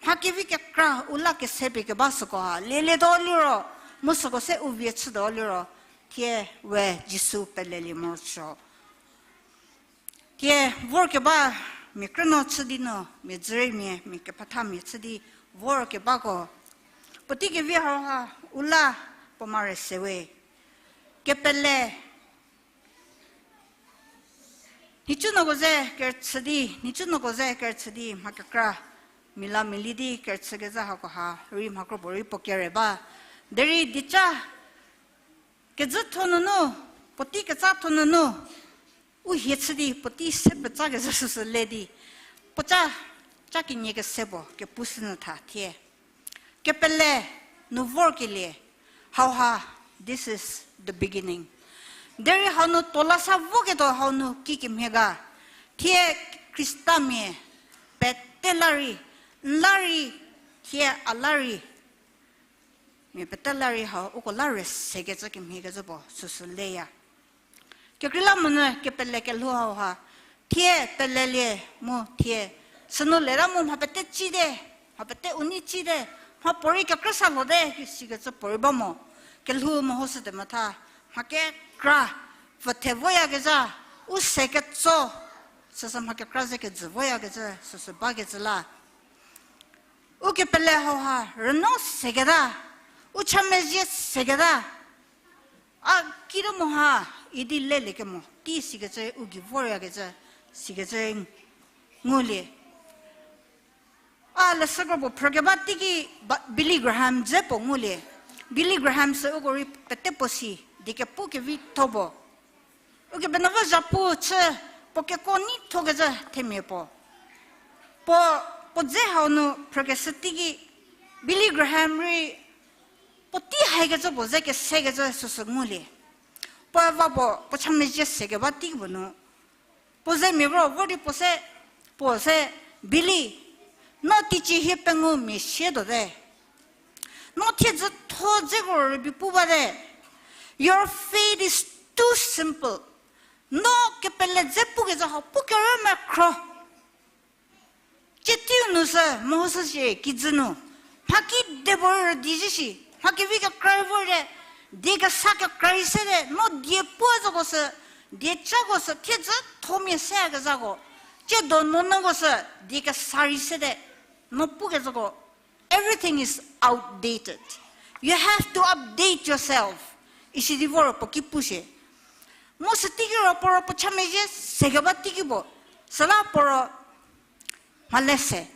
mha kevi kekra u la kese pie keba süko ha, lielietuo liro, mu süko se u vie chütuo liro, thie we Jisu pelelie morosuo. Thie vorkeba mia krünuo chü di nu, mia dzüriemia, mia kepethamia chü di vorkebako. Puotei kevi hauha u la puo mare se we. Kepele nhicu nuoko ze kerüchü di, nhicu nuoko ze kerüchü di mha kekra, mila mili di kerüchükezha hakoha rei mha kropuo rei puo kere ba. Derei dieca kezhütho nunu, puotei ketsatho nunu, u hie chü di puotei se petsakezha süsü le di, puoca, ca kenie kese puo kepushünyü tha thie. Kepele nu vorkelie, hauha, this is the beginning. Derei hau nu tuo la sa voketuo hau nu kikemhie ga, thie Khristamia pete la rei, n la rei, thie a la rei, mia pete la rei hau uko la rei sekecü kemhiekecü puo süsü leya. Kekreilamonyü kepele kelhou hauha, thie pelelie mu thie, sünu leta mu mha pete cite, mha pete u nei cite, mha puorei kekrü sa lhote, sikecü puorei ba mo, kelhou mehoshüte metha, mha kekra, pfüthe voyakezha, u se ketso, süsü mha kekra ze kejü voyakezha, süsü bakecü la. U kepele hauha rüno seketa, u chamezhie seketa, a kiro mo ha, idi leliekemo tei sikecü u gei voryakecü, sikecü ngulie. A leshü kropuo phrükeba teiki ba-, Billy Graham dze puo ngulie. Billy Graham sü uko rei pete puo si, die kepukevitho puo. Ukepenuopfü zhapu chü, puo kekuo neithokecü themia puo. Puo, puo dze hau nu phrükeshü teiki, Billy Graham rei, puo tei haikecü puo ze kesekecü süsü ngulie. Puo va puo, puo chamezhie sekeba tei puo nu. Puo zemia ro vo di puo se, puo se, Billy, no teicie hie pengou mia sie tuote. No thiedzütho dzeko rübei pu bate. Your faith is too simple. No kepele dze pukecü hau pu kerü mekhro. Tsie teiu nu sü, mehoshü shie, kijü nu. Mha kedipuo rüdi zhü shi, mha kevi kekra rei vorte, die kesa kekra rei sete, no die puo zoko sü, die cako sü, thiedzüthomia seyakezhako, tsiedo nuonuoko sü, die kesa rei sete, no pukezhako, everything is outdated. You have to update yourself. Isi di vor puo ki pu shie. Mu süteiki ro puo ro puo chamezhie sekeba teiki puo. Süla puo ro mhale se.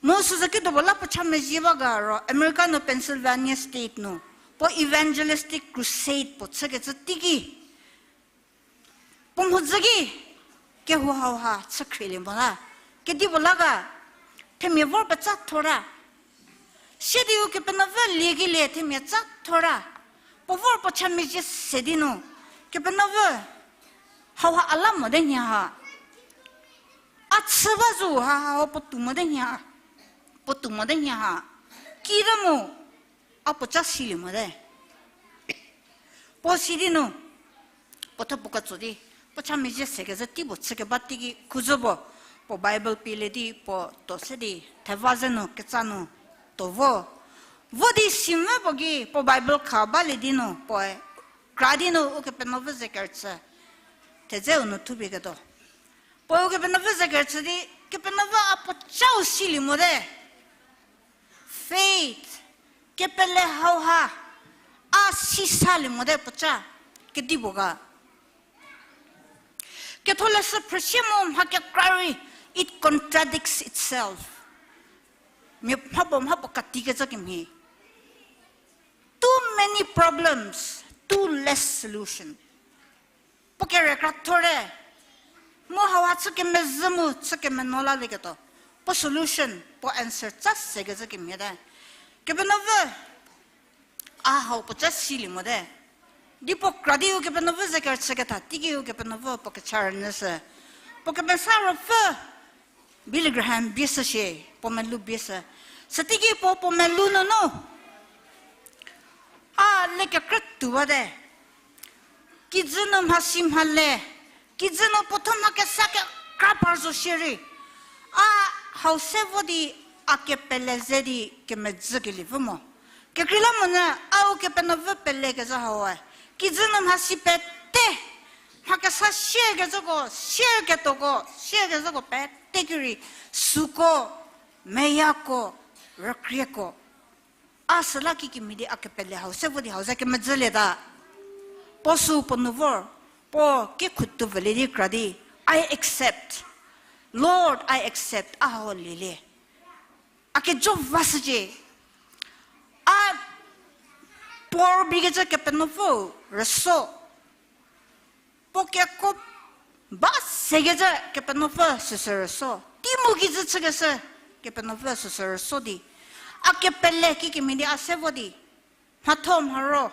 Mu süzü kidopuo la puo chamezhie ba ga ro America nu Pennsylvania State nu puo evangelistic crusade puo chükecü teiki. Puo mhodzü ki kehou hauha chü khrielie mo la. Kedipuo la ga, Themia vor pecha thora. Sidi Ukepenuopfü liekelie themia cha thora. Puo vor puo cha mezhie se di nu. Kepenuopfü hauha a la mote nhie ha. A chü ba zo ha, hau puotou mote nhie ha. Puotou mote nhie ha. Kide mu, a puo cha silie mote. Puo sidi nu, puo thuo puo ketso di, puo cha mezhie sekezhü tei puo chükeba teiki khuzhü puo, puo Bible pielie di, puo to se di, theva ze nu, ketsa nu, to vo. Vo di simvü puo ki, puo Bible kha balie di nu, puoe, kra di nu, Ukepenuopfü ze kerüchü. Thedze u nu thupie ketuo. Puoe Ukepenuopfü ze kerüchü di, Kepenuopfü a puo chau silie mote. Faith, kepele hauha, a si salie mote puo cha, kedipuo ga. Ketholeshü phrüsie mu mha kekra rei, it contradicts itself. Mia mha puo mha puo kati kecü kemhie. Too many problems, too less solution. Puo kere kra thorte. Mu hauha chü kemezhü mu chü kemenuo lalieketuo. Puo solution, puo answer cha sekecü kemhie te. Kepenuopfü, a hau puo cha silie mote. Di puo kra di Ukepenuopfü ze kerüchüketha, teiki Ukepenuopfü puo kecha rünyüshü. Puo kemesa ruopfü, Billy Graham bie shüshie, puo melou bie shü. Süteiki puo, puo melou nunu. A le kekrü tuo bate. Kijü nu mhasi mhale. Kijü nu puo thuo mha kesa kekra par zo shierei. A hau se vo di a kepele ze di kemezhükelie pfü mo. Kekreilamonyü a Ukepenuopfü pelekezhü hau-e. Kijü nu mhasi pete. Mha kesa siekecüko, sieketuoko, siekezhüko pete ki rei. Süko, meyako, rükrieko. A süla kikemhie di a kepele hau se vo di hau ze kemezhülieta. Puo sü puo nu vor, puo kikhutuo vülie di kra di, I accept. Lord, I accept. A hau lielie. A kejo vashücie. A puo rübeikecü Kepenuopfü rüso. Puo keko ba sekecü Kepenuopfü süsü rüso. Tei mu kijü chükeshü Kepenuopfü süsü rüso di. A kepele kikemhie di a se vo di. Mhatho mharo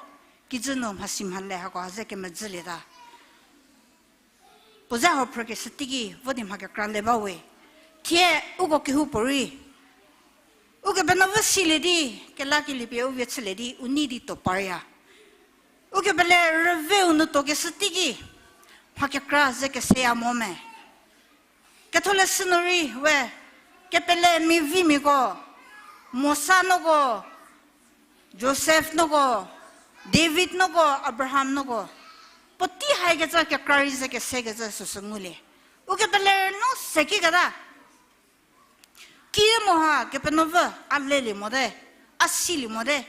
kijü nu mhasi mhale hako ha ze kemezhülieta. Puo ze hau phrükeshü teiki vo di mha kekra le bawe. Thie uko kehoupuorei Ukepenuopfü silie di, kelakelie pie u vie chülie di, u nei di tuo parya. Ukepele rüveu nu tuokeshü teiki, mha kekra ze keseya mo me. Ketholeshü nu rei we, kepele mivimiako, Mosa nuoko, Josef nuoko, David nuoko, Abraham nuoko, puotei haikecü kekra rei ze kesekecü süsü ngulie. Ukepele rüno se kiketa. Ki mo ha Kepenuopfü a lelie mote, a silie mote,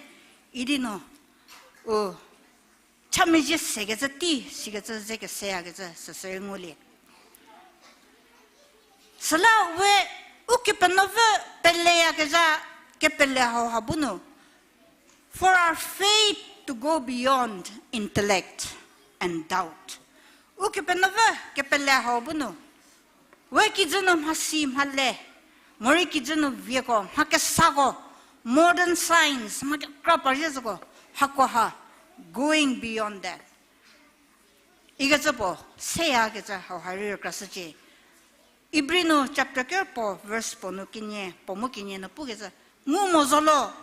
idi nu, u, cha mezhie sekecü tei, sikecü ze keseyakecü süsü rei ngulie. Süla we, Ukepenuopfü peleyakezha, kepele hauha bu nu, for our faith to go beyond intellect and doubt. Ukepenuopfü kepele hau bu nu, we kijü nu mhasi mhale, morei kijü nu vieko, mha kesako, modern science, mha kekra parzhie zoko, hakoha, going beyond that. Ikecü puo, seyakecü hauha rei rükrashücie. Ibri nu chapter ker puo, verse puo nu kenie, puo mu kenie nu pukecü, ngu mo zo lo,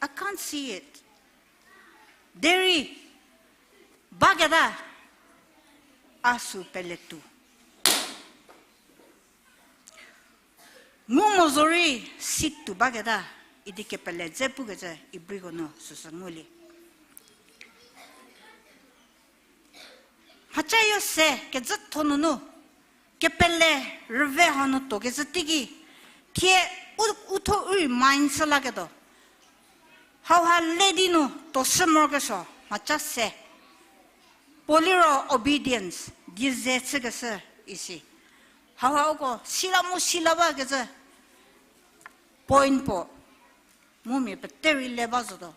I can't see it. Derei, baketa, a sü peletuo. Ngu mo zorei si tuo baketa, idi kepele dze pukecü Ibriko nu süsü ngulie. Mhacayo se kezhütho nunu, kepele rüve hanu tuokecü teiki, thie u, uthuo u remind shü laketuo. Hauha le di nu tuoshü morokesuo, mhaca se. Puo liro obedience, die ze chükeshü isi. Hauha uko sila mu sila bakecü point puo, mu mia pete rei le ba zotuo.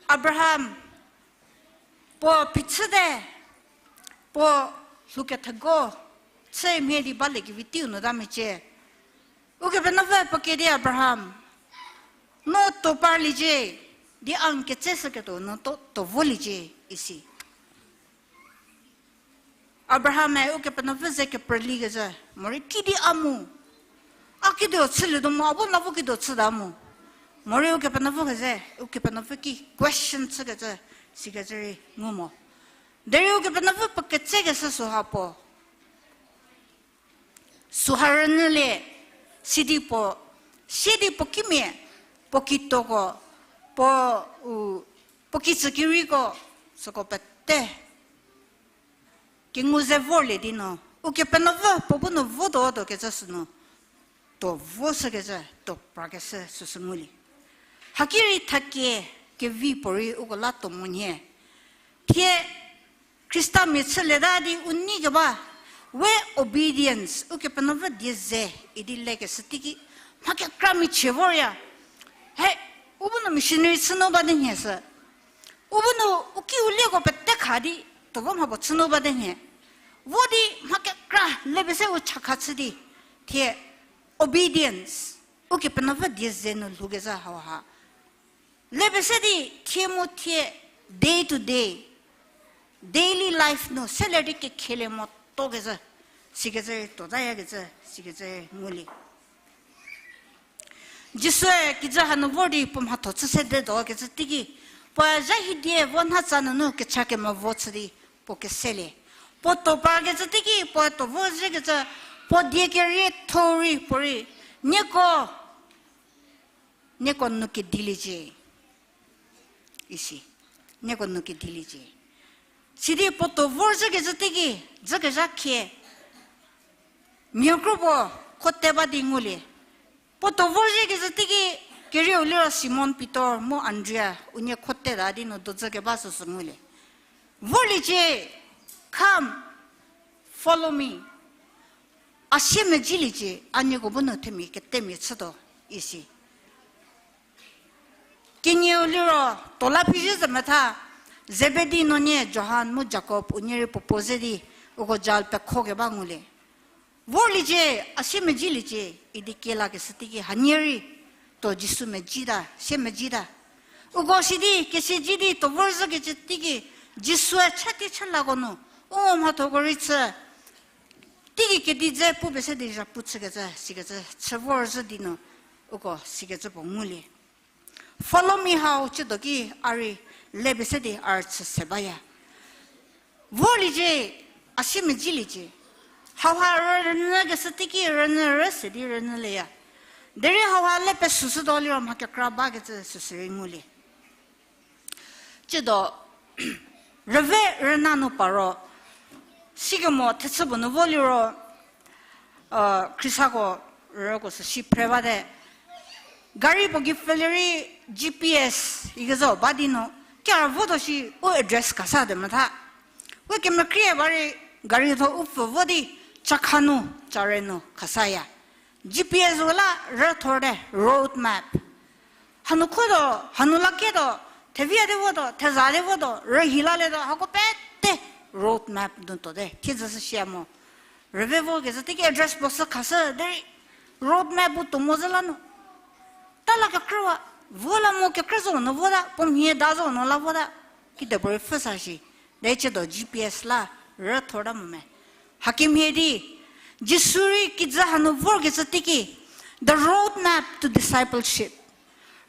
Abraham, puo phichüte, puo lhoukethego, chü mhie di baliekevi teiu nu ta mecie. Ukepenuopfü puo kie di Abraham, no to parliecie, di a n ketseshüketuo no to, to voliecie, isi. Abraham-e Ukepenuopfü ze keprülikezhü, morei kidi a mu. A kituo chülietuo mu, a bu la vo kituo chüta mu. Morei Ukepenuopfü keze, Ukepenuopfü ki question chükecü, sikecü rei ngu mo. Derei Ukepenuopfü puo ketsekeshü süha puo. Süha rünyülie, sidi puo, sidi puo kimia, puo kitoko, puo, u, puo kitsü kiriko, süko pete kengu ze vorlie di no, Ukepenuopfü puo bu nu votuo tuo kecü sünu, to voshükecü, to prakeshü süsü ngulie. Haki rei thakie kevi puorei uko la to monyü. Thie Khristamia chülieta di u nei keba, we obedience, Ukepenuopfü die ze, idi lekeshü teiki, mha kekra michie vorya. He, u bu nu missionary chünu bate nhie sü. U bu nu u ki u lieko pete kha di, to vo mha puo chünu bate nhie. Vo di mha kekra le pese u chakha chü di, thie obedience, Ukepenuopfü die ze nu lhoukezhü hauha. Le pese di thie mu thie, day to day, daily life nu seler di kekhelie motokezhü, sikecü rei totayakecü, sikecü rei ngulie. Jisue kijü hanu vor di puo mhatho chü sedetuo kecü teiki, puo zha hidie vo nha tsa nunu kecha kemevo chü di puo keselie. Puo to parkecü teiki, puo to vo zhükecü, puo die kerietho rei puorei, nieko, nieko nu kediliecie. Isi, nieko nu kediliecie. Sidi puo to vorzhükecü teiki, dzükezha khie, mia kro puo khote ba di ngulie. Puo to vorzhükecü teiki, kerieu liro Simon Pitor mu Andria unie khoteta di nu dodzü keba süsü ngulie. Vorliecie, come, follow me. A siemedziliecie, a nieko bu nu themia ketemia chütuo, isi. Kenieu liro, to la phi zhü ze metha, Zebedi nuonie Johan mu Jakob unie rei puo puo ze di, uko jal pekho keba ngulie. Vorliecie, a siemedziliecie, idi kielakeshü teiki hanie rei, to Jisu medzita, siemedzita. Uko sidi, kesiedzi di, to vorzhükecü teiki, Jisue chatie chalako nu, u mhathoko rei chü, teiki kedi dze pu pese di zhapu chükecü, sikecü, chü vorzhü di nu, uko sikecü puo ngulie. Follow me hau chütuo ki a rei le pese di a rüchü se baya. Vorliecie, a siemedziliecie. Hauha rünyükeshü teiki rünyü rü se di rünyülieya. Derei hauha le pesüshütuo liro mha kekra bakecü süsü rei ngulie. Chütuo, rüve rüna nu paro, sikemo thechü puo nu vo liro, khristako rüko sü si phre bate. Gari puo gei pfhülie rei G P S ikecü ba di nu, kia votuo shi u address khasa te metha. We kemekrie ba rei gari tho u pfü vo di, chakha nu, chare nu khasaya. G P S u la rüthor te, road map. Hanu khotuo, hanu la ketuo, thevi a te votuo, theza te votuo, rühi lalietuo, hako pete road map nu tuote, thiedzü sü sia mo. Rüve vokecü teiki address puo sü khashü derei, road map bu tuo mo zhü la nu. Ta la kekrüwa, vo la mo kekrü zo nu vota, puo mhie da zo nu la vota, kidepuorei pfhüsa shi, de chütuo G P S la rüthor ta mo me. Hakemhie di, Jisu rei kijü hanu vorkecü teiki, the road map to discipleship.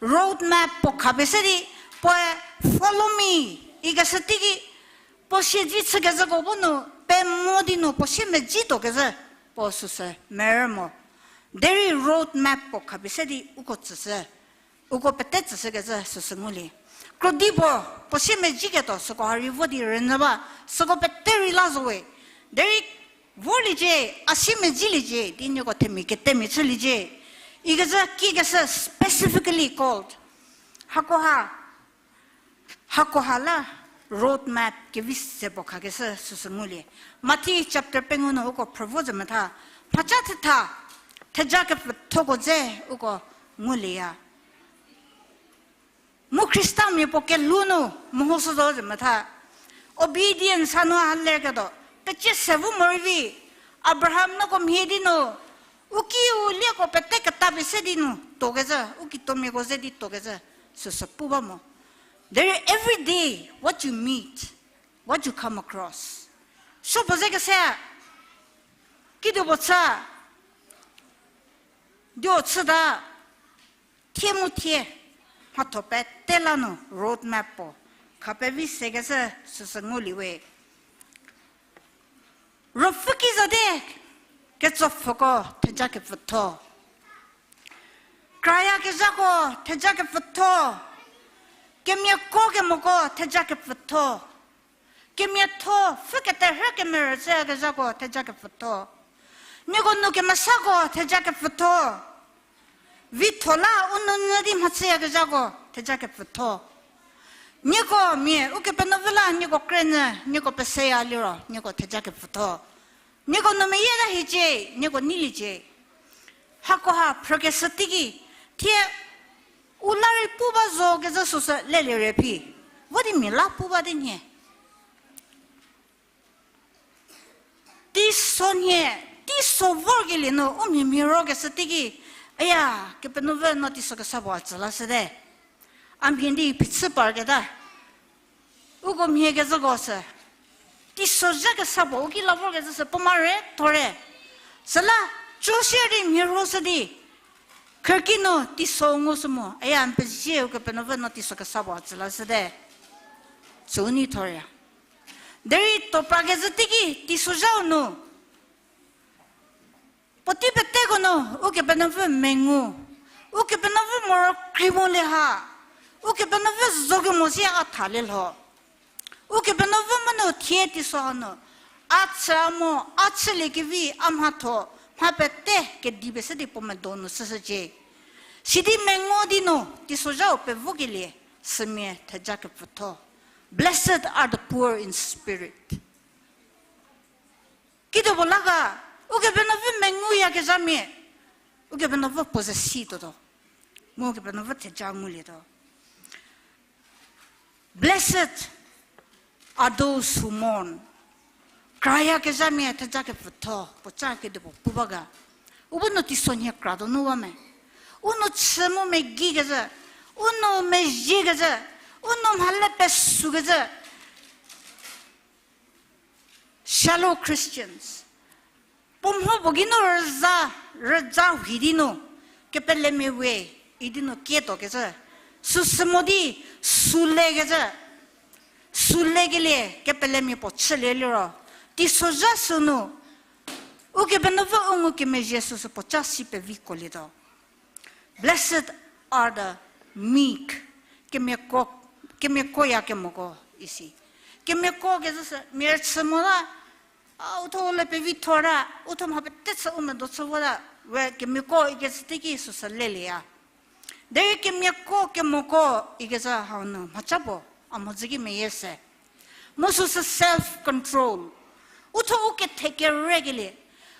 Road map puo khapie se di, puoe follow me ikeshü teiki, puo siedzi chükezhüko bu nu pemo di nu puo siemedzituo kezhü, puo süsü merü mo. Derei road map puo khapie se di uko tsüshü, uko pete tsüshükecü süsü ngulie. Krodi puo, puo siemedziketuo süko ha rei vo di rünyü ba, süko pete rei la zo we. Derei vorliecie, a siemedziliecie, di nieko themia ketemia chüliecie ikecü kikeshü specifically called. Hakoha, hakoha la road map kevi se puo khakeshü süsü ngulie. Mathi chapter pengou nu uko phrü vo zhü metha, mhaca thetha, theja kepfüthoko dze uko ngulieya. Mu khristamia puo kelhou nu mehoshü zo zhü metha. Obedience hanu ha leketuo, pecie se vo morei vi, Abraham noko mhie di nu, U kiu lieko pete keta pie se di nu tokezhü, u kituomiako ze di tokezhü, süsü pu ba mo. Derei every day, what you meet, what you come across. Supuo ze kese, kidupuo chü, dio chüta, thie mu thie, mhatho pete la nu road map puo kha pevi sekeshü süsü ngulie we. Ruopfü ki zate, ketsopfüko theja kepfütho. Krayakezhako theja kepfütho. Kemiako kemoko theja kepfütho. Kemiatho, pfhü keterhü kemerü chüyakezhako theja kepfütho. Nieko nu kemesako theja kepfütho. Vitho la u nounyü di mhatsüyakezhako theja kepfütho. Nieko mia Ukepenuopfü la nieko krenyü, nieko peseya liro nieko theja kepfütho. Nieko nu meyie ta hiecie, nieko neiliecie. Hakoha phrükeshü teiki, thie u la rei pu ba zo kezhü süsü lelie re phi. Vo di mia la pu ba di nhie. Teiso nhie, teiso vorkelie nu u mhie mhie rokeshü teiki, aya, Kepenuopfü no teiso kesa puo a tsü lashüte. A mhie di phichü parketa. Uko mhie kezhüko sü, teisozha kesa puo u ki la vorkezhü sü puo ma re thor re. Süla, cho sie di mhie rhoshü di, khrüki nu teiso ngushü mo, aya n pezie Ukepenuopfü no teiso kesa puo a tsü lashüte. Süu nei thor ya. Derei topakezhü teiki teisozhau nu puotei peteko nu Ukepenuopfü mengu, Ukepenuopfü moro kri mo le ha, Ukepenuopfü zo kemo si a tha le lho. Ukepenuopfü mu nu thie teiso hanu, a chü a mo, a chüliekevi a mhatho, mha pete kedi pie se di puo medo nu shüshücie. Sidi mengu di nu teisozhau pevokelie, sümia theja kepfütho. Blessed are the poor in spirit. Kidupuo la ga, Ukepenuopfü menguyakezhamia, Ukepenuopfü puo ze si tuotuo. Mu Ukepenuopfü theja ngulietuo. Blessed are those who mourn. Krayakezhamia theja kepfütho, puoca kedipuo pu ba ga. U bu nu teisonhie kra donu ba me. U nu chü mu megikezhü, u nu mezhiekezhü, u nu mhale pesükezhü. Shallow Christians. Puo mho puo geinu rüza, rüza hi di nu, kepelemia we, idi nu kietuo kezhü. Süsü mo di, sülekezhü. Sülekelie, kepelemia puo chülie liro. Teisozha sünu, Ukepenuopfü u ngukemezhie süsü puoca si peviko lietuo. Blessed are the meek. Kemiako, kemiakoya kemoko isi. Kemiako kezhü sü, mia rüchü mota, a, uthuo le pevi thor ta, uthuo mha pete chü u medo chü vota, we kemiako ikecü teiki süsü lelieya. Derei kemiako kemoko ikecü hau nu mhaca puo, a mhodzü ki meyie se. Mu süsü self control. Uthuo u kethe kerekelie.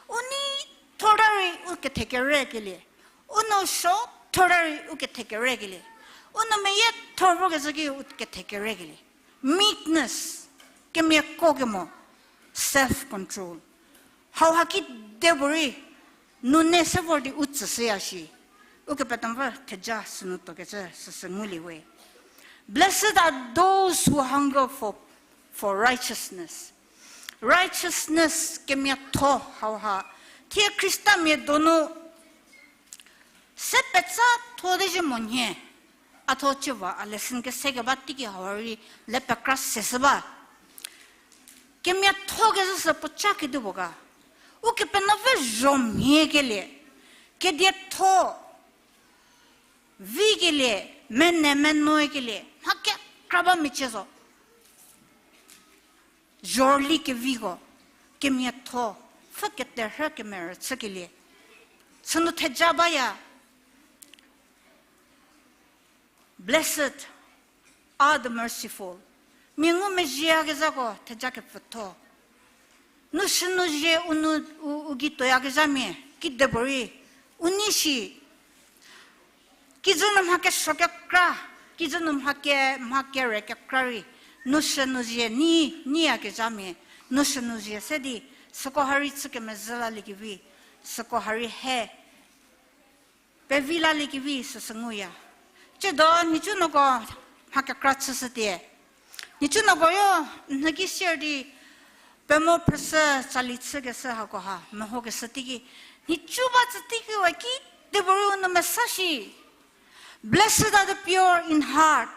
U nei thor ta rei u kethe kerekelie. U nou suo thor ta rei u kethe kerekelie. U nou meyie thor vokezhü ki u kethe kerekelie. Meekness, kemiako kemo, self control. Hauha kidepuorei, nune se vor di u tsüshüya shi. Ukepenuopfü theja sünu tuokecü süsü ngulie we. Blessed are those who hunger for, for righteousness. Righteousness kemiatho hauha. Thie Khristamia donu se petsa tho di zhü mo nhie. A tho ciwa a lesson kese keba teiki hau rei le pekra seshü ba. Kemiatho kezhü sü puoca kedipuo ga. Ukepenuopfü zho mhie kelie. Kedietho vikelie, mene menoikelie, mha kekra ba mecie zo. Zhorüli keviko, kemiatho, pfhü keterhü kemerü chükelie. Sünu theja baya. Blessed are the merciful. Mia ngumezhieyakezhako theja kepfütho. Nushü nuzhie u nu, u, u gei tuoyakezhamia, kidepuorei, u nei shi, kijü nu mha kesuo kekra, kijü nu mha ke, mha kere kekra rei, nushü nuzhie nei, neiyakezhamia, nushü nuzhie se di, süko ha rei chü kemezhü laliekevi, Süko ha rei he, pevi laliekevi süsü nguya. Tsiedo nhicunuoko mha kekra chüshütie. Nhicunuoko yo, nhü ki sier di, pemo phrüshü tsali chükeshü hako ha mehokeshü teiki, nhicu ba tsü teiki we ki, dipuorei u nou mesa shi. Blessed are the pure in heart.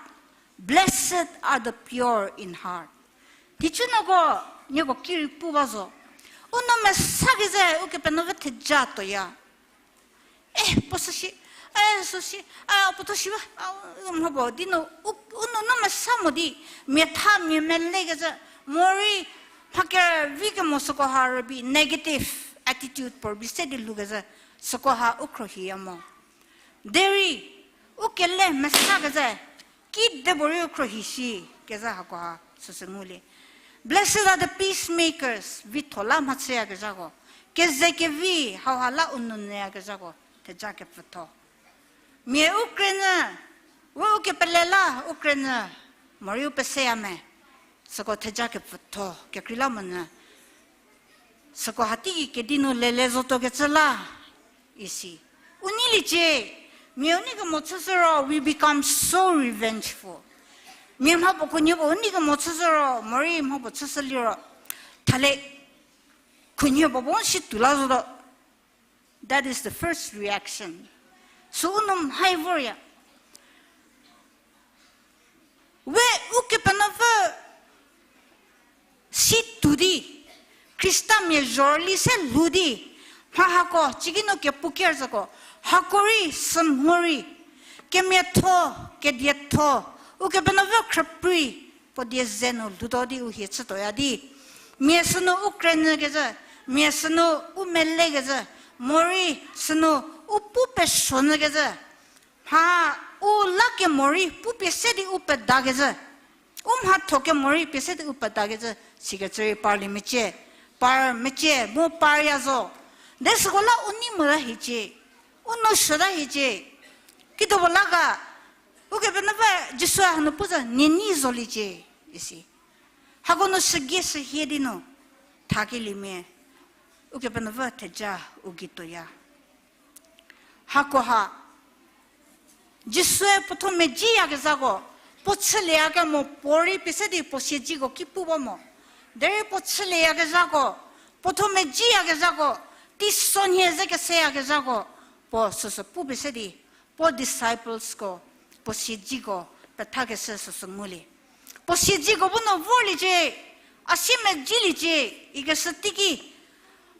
Blessed are the pure in heart. Nhicunuoko, nieko ki rei pu ba zo. U nou mesa kezhü, Ukepenuopfü theja tuoya. E, puo sü shi, e, sü shi, a, puo tho shi ba, a, u mha puo di nu, u, u nou nou mesa mo di, mia tha mia melekezhü, morei, mha kevi kemo süko ha rübei negative attitude puo rübei se di lhoukezhü, süko ha u khruohiya mo. Derei, u kele mesakezhü, kidepuorei u khruohi shi, kezhü hako ha süsü ngulie. Blessed are the peacemakers, vitho la mhachüyakezhako. Kezekevi hauha la u nou nyüyakezhako, theja kepfütho. Mia u krenyü, we u kepele la u krenyü, morei u peseya me, süko theja kepfütho, kekreilamonyü. Süko ha teiki kedi nu lele zotuokecü la, isi. U neiliecie, mia u nei kemo chüshü ro, we become so revengeful. Mia mha puo khunhie puo u nei kemo chüshü ro, morei mha puo chüshü liro, thale khunhie puo bu si tuo la zotuo. That is the first reaction. Sü u nou mhai vorya. We Ukepenuopfü si tuo di, Khristamia zhorüli se lhou di, mha hako, cikinu kepu ker zhüko, hako rei, sümhorei, kemiatho, kedietho, Ukepenuopfü khrüprei, puo die ze nu lhoutuo di u hie chütuoya di. Mia sünu u krenyükezhü, mia sünu u melekezhü, morei sünu u pu pesuonyükezhü. Mha u la kemo rei pu pie se di u pedakezhü. U mhatho kemo rei pie se di u pedakezhü. Sikecü rei parlie mecie, par mecie, mu parya zo. De süko la u nei mota hiecie. U nou shüta hiecie. Kidopuo la ga, Ukepenuopfü Jisue hanu pu zhü nie nei zoliecie, isi. Hako nu sügie sühie di nu, thakeliemia, Ukepenuopfü theja u gei tuoya. Hako ha, Jisue puo thuo medziyakezhako, puo chülieyakemo puorei pie se di puo siedziko ki pu ba mo. Derei puo chülieyakecüko, puo thuo medziyakezhako, teisonhie ze keseyakezhako, puo süsü pu pie se di, puo disciplesko, puo siedziko pethakeshü süsü ngulie. Puo siedziko bu nu vorliecie, a si medziliecie, ikeshü teiki,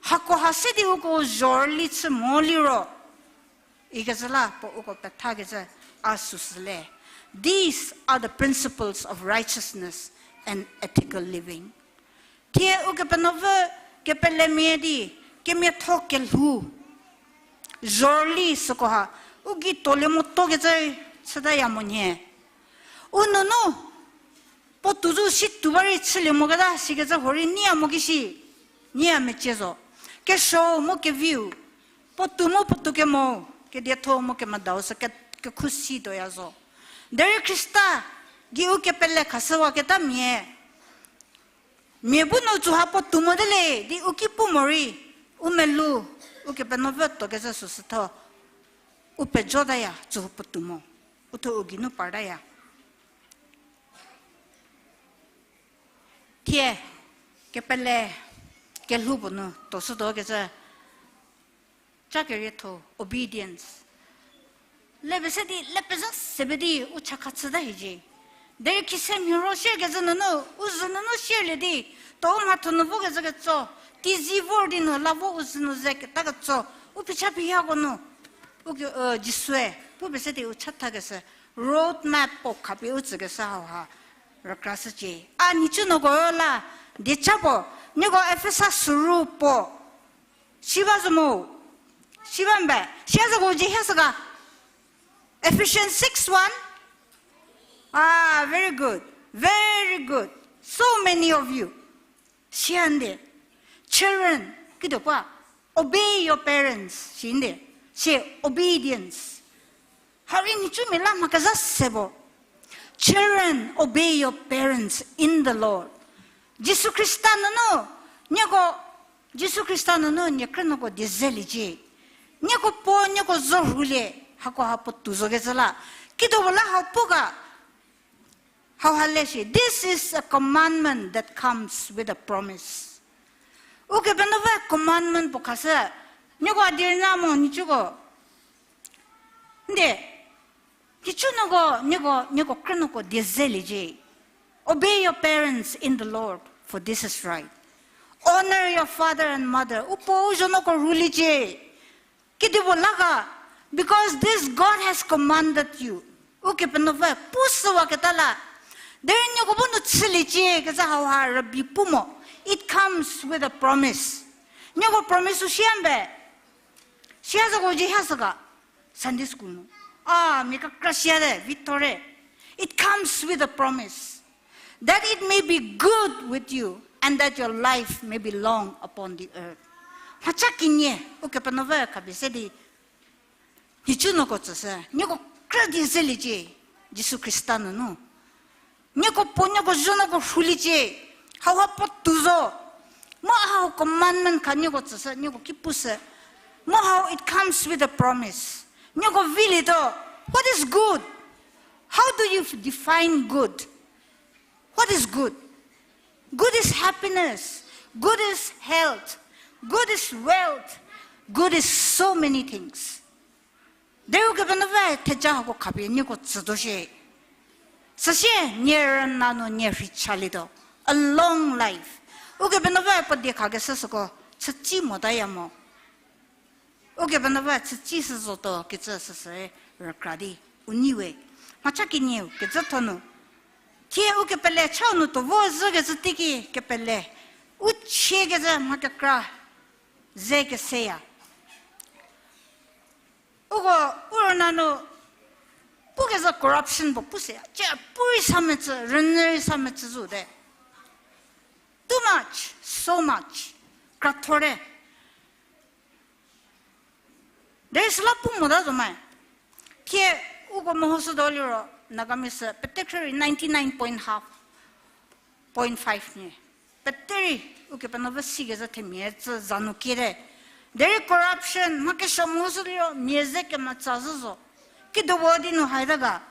hako ha se di uko zhorüli chü mo liro, ikecü la puo uko pethakecü a süsü le. These are the principles of righteousness and ethical living. Thie Ukepenuopfü kepelemia di, kemiatho kelhou, zhorüli süko ha, u gei tuolie motokecü chütaya mo nhie. U nunu, puo tuo zhü si tuo ba rei chülie moketa sikecü huorei neiya mo ki shi, neiya mecie zo. Kesuou mu keviu, puo tuo mu puo tuo kemo, kedietho mu kemedau sü ke, kekhu si tuoya zo. Derei Khrista gei u kepele khashüwaketamia, mia bu nu tsüha puo tuo mote le di u ki pu morei, u melou, Ukepenuopfü tuokecü süsütho, u pejotaya tsüha puo tuo mo, u thuo u geinu partaya. Thie, kepele, kelhou puo nu tuoshütuokecü, ca kerietho, obedience. Le pese di, le pezha se pe di u chakha chüta hiecie. Derei khise mhiro shierkezhü nunu, u zhü nunu shierlie di, tuo u mhatho nu vokezhü ketso, teizi vor di nu la vo u zhü nu ze keta ketso, u phicha phiyako nu, u ke, Jisue pu pese di u chathakeshü, road map puo khapie u tsükeshü hauha rükrashücie. A nhicunuoko la, dieca puo, nieko Efesa süru puo, si ba zo mo, si ba mbe, sia zoko dzie hia sü ga. Ephesians six one. Ah, very good. Very good. So many of you. Siande. Children, kido pa, obey your parents, sinde. Sie obedience. Hari nhicu mia la mha kezha se bo. Children, obey your parents in the Lord. Jisu Khrista nunu, nieko Jisu Khrista nunu nie krünuoko die zeliecie. Nieko puo, nieko zo rhulie, hako ha puo tou zokecü la. Kido puo la hau pu ga, hau ha le shi. This is a commandment that comes with a promise. Ukepenuopfü commandment puo khashü. Nieko a dirna mo nhicuko. Nde, nhicunuoko, nieko, nieko krünuoko die zeliecie. Obey your parents in the Lord, for this is right. Honor your father and mother. U puo u zuonuoko rhuliecie. Kedipuo la ga, because this God has commanded you. Ukepenuopfü pushüwaketa la. Derei nieko bu nu chüliecie kecü hau ha rübei pu mo. It comes with a promise. Nieko promise u siambe. Siazako ji hashü ga, Sunday school nu. A, mia kekra siate, Victor-e. It comes with a promise that it may be good with you and that your life may be long upon the earth. Mhacha kenie, Ukepenuopfü khapie se di, nhicunuoko tsüshü, nieko krü die zeliecie, Jisu Khrista nunu. Nieko puo nieko zuonuoko rhuliecie, hau ha puo tou zo. Mu hau commandment kha nieko tsüshü, nieko ki pushü. Mu hau it comes with a promise. Nieko vilietuo, what is good? How do you define good? What is good? Good is happiness. Good is health. Good is wealth. Good is so many things. Derei Ukepenuopfü theja hako khapie nieko tsütuo shie. Süsie, nie rüna nu nie rhei chalietuo. A long life. Ukepenuopfü puo diekhakeshü süko, chütsi motaya mo. Ukepenuopfü chütsi shü zotuo kecü süsü rükra di. U neiwe. Mhacha kenieu, kecütho nu. Thie u kepele chau nu tuo vo zhükecü teiki kepele. U chiekecü mha kekra ze keseya. Uko, u rüna nu, pukezhü corruption puo puseya. Cie purei sa mecü, rünyü rei sa mecü zote. Too much, so much. Krathorte. Derei süla pu mota zo me. Thie uko mehoshütuo liro, Nagamese, pete khrü rei ninety nine point half, point five nie. Pete rei, Ukepenuopfü sikezhü themia cü za nu kiete. Derei corruption, mha kesuo mehoshü liro, mia ze kemetsa zhü zo. Kidopuo di nu haita ga.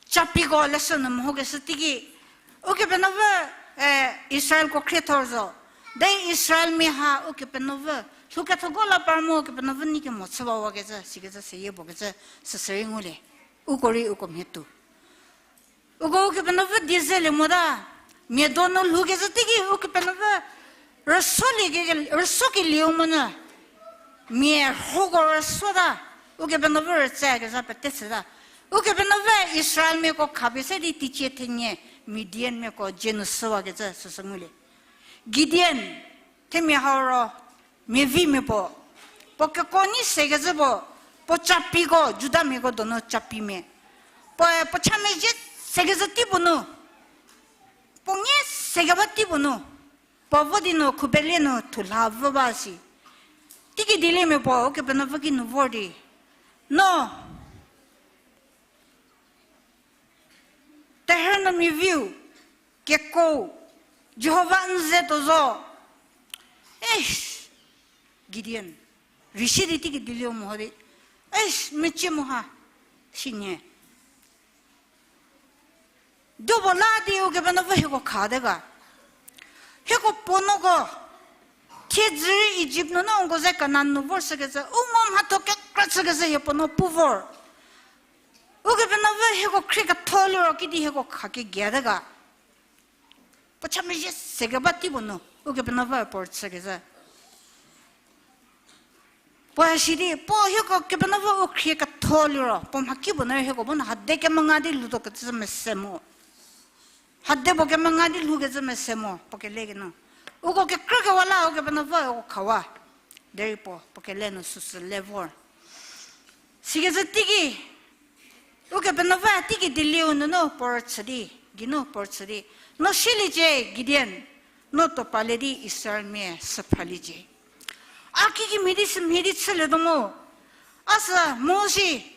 Capiko leshü nu mehokeshü teiki, Ukepenuopfü, eh, Israelko khriethor zo. Derei Israelmia ha Ukepenuopfü, lhoukethoko la par mu Ukepenuopfü nei kemo chüwawakecü, sikecü seyie puo kecü, süsü rei ngulie. Uko rei uko mhie tuo. Uko Ukepenuopfü die zelie mota, mia donu lhoukecü teiki Ukepenuopfü rüsuolie ke, rüsuokelieu monyü. Mia rhoko rüsuota, Ukepenuopfü rütsakezha pete chüta. Ukepenuopfü Israelmiako khapie se di teicie thenie Midianmiako dzie nu shüwakecü süsü ngulie. Gideon, themia hau ro, mia vimia puo. Puo kekuo nyi sekecü puo, puo capiko, Judamiako donu capimia. Puoe puo chamezhie sekecü tei puo nu. Puo nyi sekeba tei puo nu. Puo vo di nu khubele nu thulha vü ba si. Teiki dieliemia puo Ukepenuopfü ki nu vor di, no, terhü nu mia viu, kekuo, Jihova n ze tuo zo. Eish, Gideon, rei si di teiki dielieu meho di, eish, mecie mo ha, sinie. Dubo la di Ukepenuopfü hieko khate ga. Hieko puo nuoko, thiedzü rei Ijipt nunu uko ze Kanan nu vorshükecü, u ngo mhatho kekra chükecü hie puo nu pu vor. Ukepenuopfü hieko khrie ketho liro kidi hieko kha kegiate ga. Puo chamezhie sekeba tei puo nu, Ukepenuopfü puo rüchükecü. Puo sidi, puo hieko Kepenuopfü u khrie ketho liro, puo mhakipuo nu hieko bu nu hade kemenga di lhoutuo kecü mese mo. Hade puo kemenga di lhoukecü mese mo, puo kelekinu. Uko kekrükewa la Ukepenuopfü uko khawa. Derei puo, puo kele nu süsü le vor. Sikecü teiki, Ukepenuopfü teiki dielieu nunu puo rüchü di, geinu puo rüchü di, no sieliecie Gideon, no tuo palie di Israelmia süphraliecie. A kikimhie di sümhie di chülietuo mu. A sü mu si,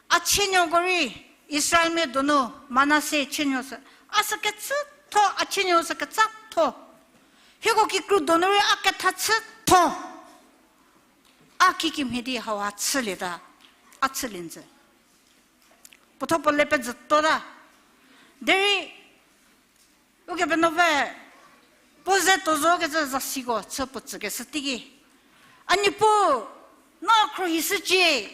a chienuoko rei Israelmia donu Manase chienuo sü, a sü kecütho, a chienuo sü kecatho. Hieko kikru donu rei a ketha chütho. A kikimhie di hau a chülieta, a chülie njü. Puotho puo le pezütuota. Derei Ukepenuopfü puo ze tuo zo kecü zasiko chü puo tsükeshü teiki, A Niepuu, no khruohishücie,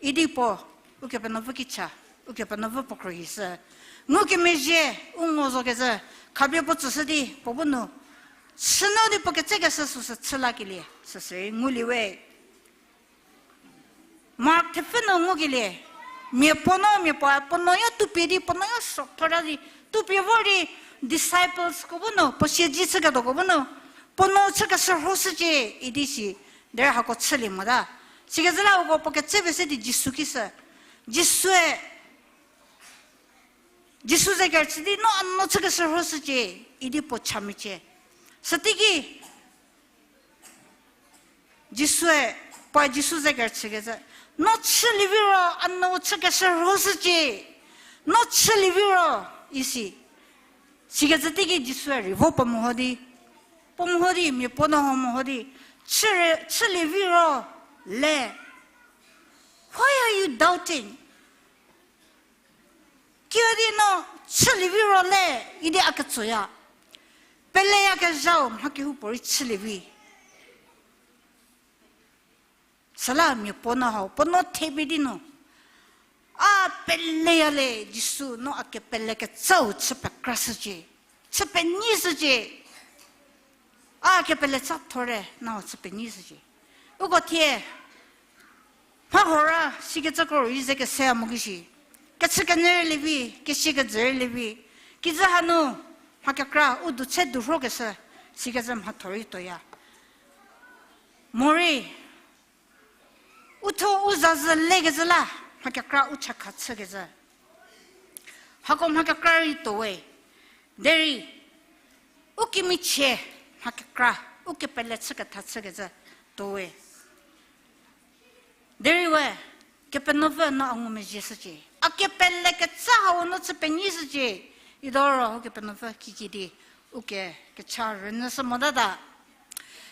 idi puo Ukepenuopfü ki cha, Ukepenuopfü puo khruohishü. Ngukemezhie u ngo zo kecü, khapie puo tsüshü di puo bu nu chünu di puo ketsekeshü süsü chü lakelie süsü rei ngulie we. Mark thepfü nu ngukelie, mia puo no, mia puoe puo nuoyo tupie di, puo nuoyo suothorta di, tupie vor di, disciplesko bu nu, puo siedzi chüketuoko bu nu, puo nuo chükeshürhoshücie, idi si, derei hako chülie mota. Sikecü la uko puo ketsepie se di Jisu ki sü. Jisue, Jisu ze kerüchü di, no a nuo chükeshürhoshücie, idi puo cha mecie. Süteiki, Jisue, puoe Jisu ze kerüchükecü, no chülie viro a nuo chükeshürhoshücie, no chülie viro, isi. Sikecü teiki Jisue rei vo puo meho di, puo meho di, mia puo no ho meho di, chü, chülie viro le. Why are you doubting? Kiüdi no chülie viro le, idi a ketsoya. Peleyakezhau mha kehoupuorei chülie vi. Süla mia puo no hau, puo no thepie di nu, a peleya le, Jisu, no a kepele ketsau chü pekrashücie, chü penyishücie. A kepele tsa thor-e, no chü penyishücie. Uko thie, mha hora sikecü kro rei ze kese a mo ki shi. Kechükenyü rei lievi, kesiekejü rei lievi. Kijü hanu, mha kekra, u du che du rhokeshü, sikecü mhatho rei tuoya. Morei, u tho u zazü lekecü la, mha kekra u chakha chükecü. Hako mha kekra rei tuowe. Derei, u kemichie mha kekra, u kepele chüketha chükecü tuowe. Derei we, Kepenuopfü no a ngumezhieshücie. A kepele ketsa hau no chü penyishücie. Idoro Ukepenuopfü kikidi, u ke kecha rünyüshü motata.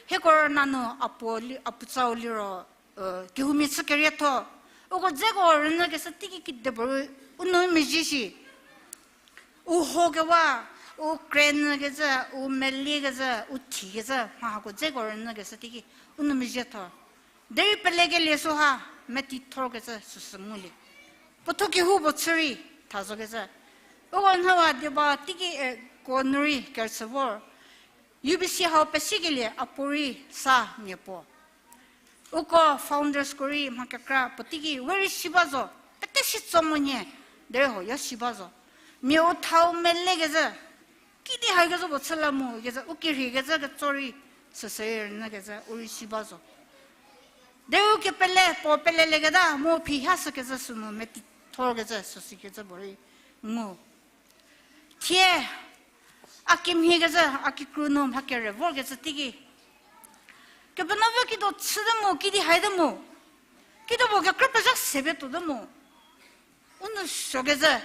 Hieko rüna nu a puo li, a puotsau liro, kehoumia chü kerietho. Uko dzeko rünyükeshü teiki kidepuorei u nou mezhie shi. U hokewa, u krenyükecü, u meliekecü, u thikecü, mha hako dzeko rünyükeshü teiki u nou mezhietho. Derei pelekelie süha, meti thorkecü süsü ngulie. Puotho kehoupuo chü rei, tha zokecü. Uko nhüwa dieba teiki, e, ko nu rei kerüchü vor. U B C hau pesikelie a puorei sa mia puo. Uko foundersko rei mha kekra puo teiki we rei si ba zo, pete si tso monyü, derei ho yo si ba zo. Mia u thau melekezhü, kidi hakezhü puo chü la mu kecü, u kerheikecü ketso rei, süsü rei rünyükecü, u rei si ba zo. Derei u kepele, puo pelelieketa, mu phi ha sükecü sünu meti thorkecü, süsikecü puo rei ngu. Thie, a kimhiekecü, a kikru nu mha kere vorkecü teiki, Kepenuopfü kituo chüte mu, kidi haite mu, kituo puo kekrü pezha se pie tuote mu, u nou suokecü,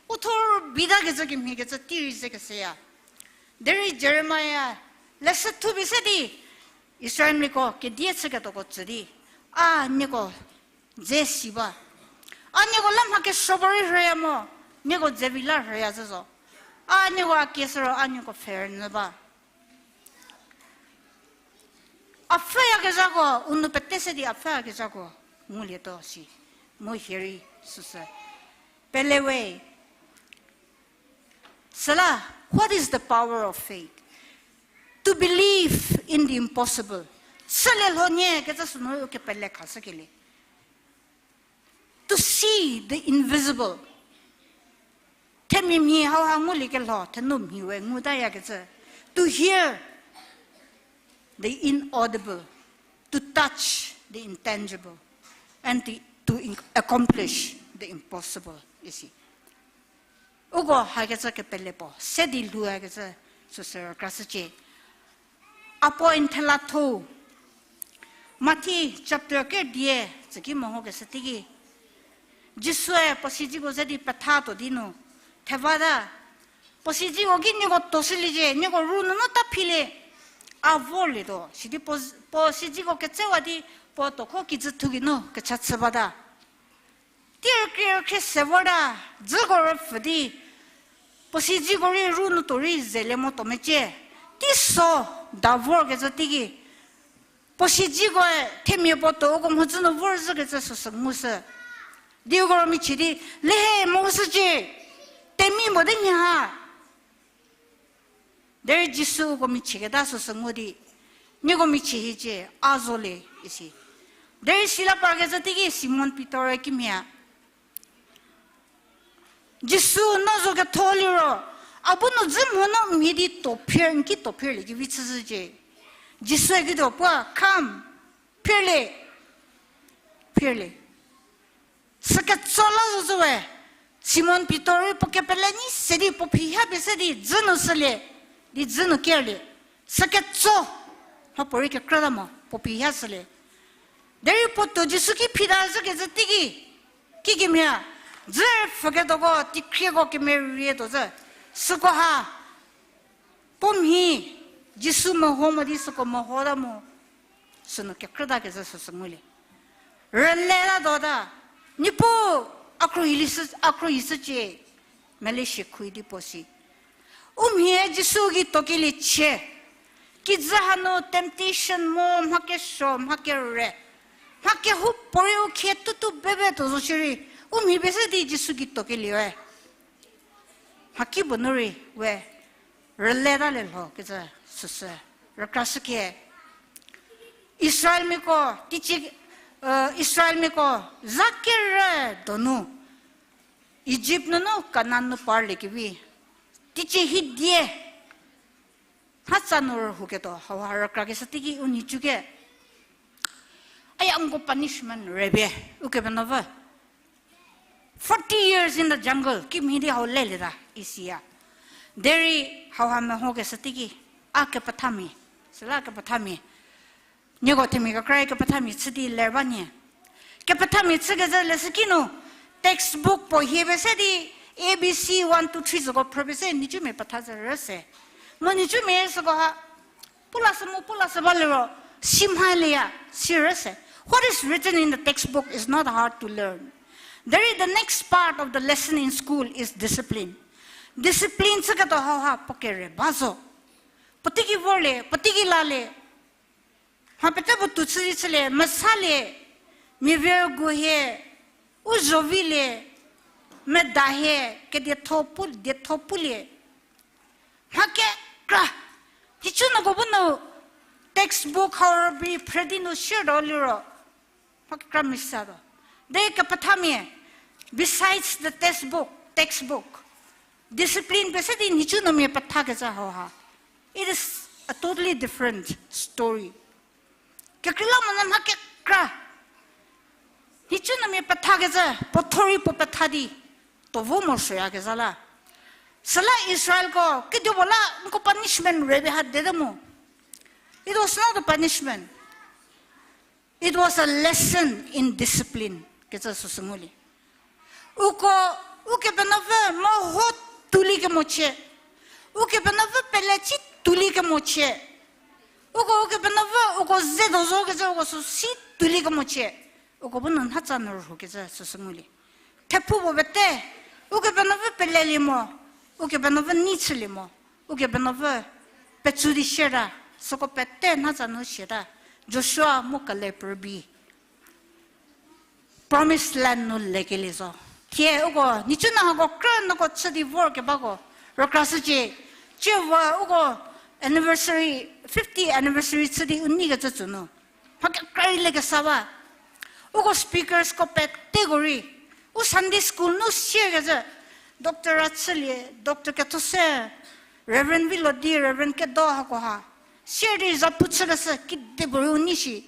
u thor bitakecü kemhiekecü tei rei ze keseya. Derei Jeremia leshü thupie se di, Israelmiako kedie chüketuoko tsü di, a nieko dze si ba. A nieko la mha kesuo puorei rhüya mo, nieko dzevi la rhüya zhü zo. A nieko a kie süro a nieko pfhe rünyü ba. A pfhüyakezhako, u nou pete se di a pfhüyakezhako ngulietuo si, mu hie rei süsü pele we. Süla, what is the power of faith? To believe in the impossible. Chülie lho nyü kecü sünu u kepele khashükelie. To see the invisible. Themia mhie hauha nguliekelho, thenu mhie we ngutayakecü. To hear the inaudible, to touch the intangible, and the, to in-, accomplish the impossible, isi. Uko hakecü kepele puo se di lhouyakecü süsü rükrashücie. A point thela tho. Mathi chapter kedie tsüki mehokeshü teiki, Jisue puo siedziko ze di petha tuo di nu thevata, puo siedziko ki nieko tuoshüliecie, nieko ru nunu ta philie. A vorlietuo, sidi puo, puo siedziko ketsewa di, puo tokho kijü thu geinu kecha chü bata. Tei rükrie rükhrie se vorta, dzüko rüpfü di, puo siedziko rei ru nu tuo rei zelie mo tuo mecie. Teiso da vorkecü teiki, puo siedzikoe themia puo tuo uko mhodzü nu vorzhükecü süsü ngushü. Di uko rümichie di, lehe mo shücie, temi mo di nya ha. Derei Jisu uko michieketa süsü ngu di, nieko michie hiecie, a zo le, isi. Derei sila parkecü teiki Simon Pitor-e kimhie, Jisu no zo ketho liro, a bu nu dzü mho no mhie di tuo phier, n ki tuo phierlie kevi chüzhücie. Jisue kituo puo, come, phierlie, phierlie. Süketso la zo zhüwe, Simon Pitor rei puo kepele nyi se di puo phi ha pie se di dzü nu shülie, di dzü nu kerlie. Süketso, mhapuorei kekrüta mo, puo phi ha shülie. Derei puo tuo Jisu ki phita zhükecü teiki, kikemhie, dzü rüpfhüketuoko, teikhrieko kemerie tuo zhü. Süko ha, puo mhi, Jisu meho mo di süko mehota mo, sünu kekrütakecü süsü ngulie. Rületatuota, Niepuu, a khruohi shücie, mele shie khruohi di puo si. U mhie Jisu gei tuokelie chie. Kijü hanu temptation mo, mha kesuo, mha kere, mha kehoupuorei u khie tutu bebe tuo zo shierei, u mhie pie se di Jisu gei tuokelie we. Mhakipuo nu rei we rületa le lho kecü süsü rükrashükie. Israelmiako, teicie, Israelmiako zha kerü donu Egypt nunu Kanan nu parliekevi, teicie hidie mhatsa nu rühouketuo hauha rükrakeshü teiki u nhicuke. Aya nko punishment rübie, Ukepenuopfü. Forty years in the jungle, kimhie di hau lelieta, isiya. Derei hauha mehokeshü teiki, a kepethamia, süla kepethamia. Nieko themia kekra kepethamia chü di ler ba nyie. Kepethamia chükecü leshüki nu, textbook puo hie pie se di, A B C, one, two, three züko phrü pie se, nhicumia petha zhü rüse. Mu nhicumia süko ha, pu la sü mu pu la sü ba liro, si mha leya, si rüse. What is written in the textbook is not hard to learn. Derei the next part of the lesson in school is discipline. Discipline chüketuo hauha puo kere ba zo. Puotei ki vorlie, puotei ki lalie. Mha pete puo tou chü di chülie, mesalie, mia vegu hie, u zho vilie, meda hie, kedietho pu, dietho pulie. Mha kekra, nhicu nuko bu nu textbook hau rübei phrü di nu siertuo liro, mha kekra mesa tuo. Derei kepethamia, besides the textbook, textbook, discipline pie se di nhicu nu mia pethakecü hauha, it is a totally different story. Kekreilamonyü mha kekra, nhicu nu mia pethakecü, puo thuo rei puo petha di, tuo vo morosuoyakezha la. Süla Israelko, kedipuo la nko punishment rübei ha dete mu. It was not a punishment. It was a lesson in discipline, kecü süsü ngulie. Uko, Ukepenuopfü meho tuolie kemochie. Ukepenuopfü pele chü tuolie kemochie. Uko Ukepenuopfü uko ze tuo zo kecü uko süsi tuolie kemochie. Uko bu nu nhatsa nu rühou kecü süsü ngulie. Thepfu puo pete, Ukepenuopfü pelelie mo, Ukepenuopfü nei chülie mo, Ukepenuopfü petsu di sieta, süko pete nhatsa nu siata, Joshua mu Kaleb rübei Promised Land nu lekelie zo. Thie uko, nhicu nu hako krü nuko chü di vorkebako, rükrashücie, cie vo uko anniversary, fifty anniversary chü di u nei kecü tsü nu. Mha kekra rei lekesa ba. Uko speakersko peteko rei, u Sunday school nu sier kecü, Doctor Rachülie, Doctor Kethoser, Reverend Vilodi, Reverend Kedo hakoha. Sier di zapu chükeshü kidepuorei u nei shi.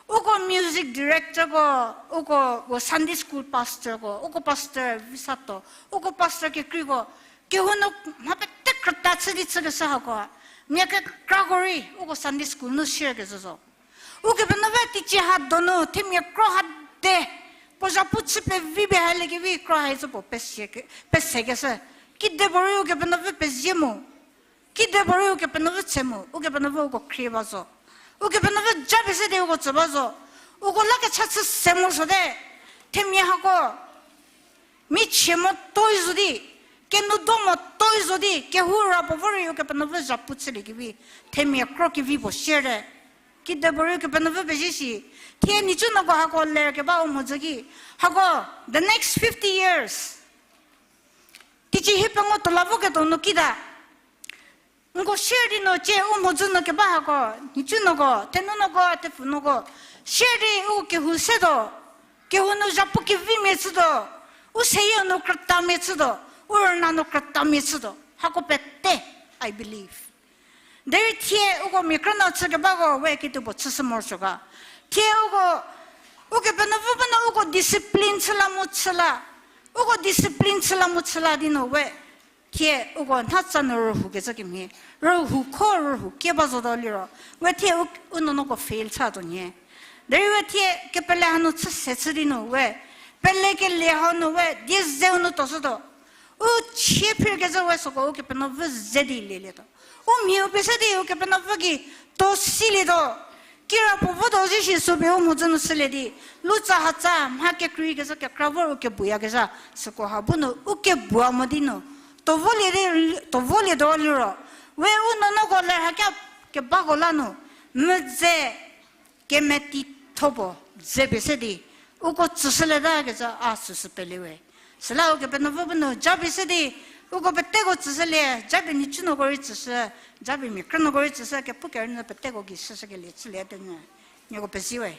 Uko music directorko, uko, uko Sunday school pastorko, uko pastor Visato, uko pastor kekreiko, kehou nu mha pete krüta chü di chükeshü hako. Mia kekrako rei, uko Sunday school nu sier kecü zo. Ukepenuopfü teicie ha donu, themia kro ha de, puo zapu chü pevi pie ha lekevi kro ha icü puo pese ke-, pesekeshü. Kidepuorei Ukepenuopfü pezie mu. Kidepuorei Ukepenuopfü tse mu, Ukepenuopfü uko khrie ba zo. Ukepenuopfü japie se di uko tsü ba zo. Uko la kecha chü se mo sote. Themia hako michie mo toi zo di, kenudo mo toi zo di, kehou ra puo vorei Ukepenuopfü zhapu chüliekevi, themia kro kevi puo siete. Kidepuorei Ukepenuopfü pezie shi, thie nhicunuoko hako ler keba u mhodzü ki, hako, the next fifty years, teicie hie pengou tuo la voketuo nu kita. Nko sier di nu cie u mhodzü nu keba hako, nhicunuoko, thenunuoko, thepfunuoko, sier di u kehou setuo, kehou nu zhapu kevimia chütuo, u seyie nu krütamia chütuo, u rüna nu krütamia chütuo, hako pete, I believe. Derei thie uko mia krünuo chü kebako we kituo puo chüshü morosuo ga. Thie uko, Ukepenuopfü bu nu uko discipline chü la mu chü la, uko discipline chü la mu chü la di nu we. Thie uko nhatsa nu rühou kecü kemhie, rühou kho rühou kie ba zotuo liro, we thie u, u nuonuoko fail chatuo nyie. Derei we thie kepele hanu chü se chü di nu we, pelekelie hanu we die zeu nu tuoshütuo. U chie phirkecü we süko Ukepenuopfü ze di lielietuo. U mhiu pie se di Ukepenuopfü gei tuo silietuo. Kira puo votuo zhie shi sü pie u mhodzü nu shülie di, lutsa hatsa mha kekreikecü kekra vor u kebuyakezha, süko ha bu nu u kebua mo di nu, tuo volie di, tuo volietuo liro, we u nuonuoko ler hakia kebako la nu, medze kemetitho puo dze pie se di, uko tsüshülieta kecü a süsü pele we. Süla Ukepenuopfü bu nu japie se di, uko peteko tsüshülie, japie nhicunuoko rei tsüshü, japie mia krünuoko rei tsüshü, kepu kerünyü peteko gei shüshükelie chülie tenyü. Nieko pezie we.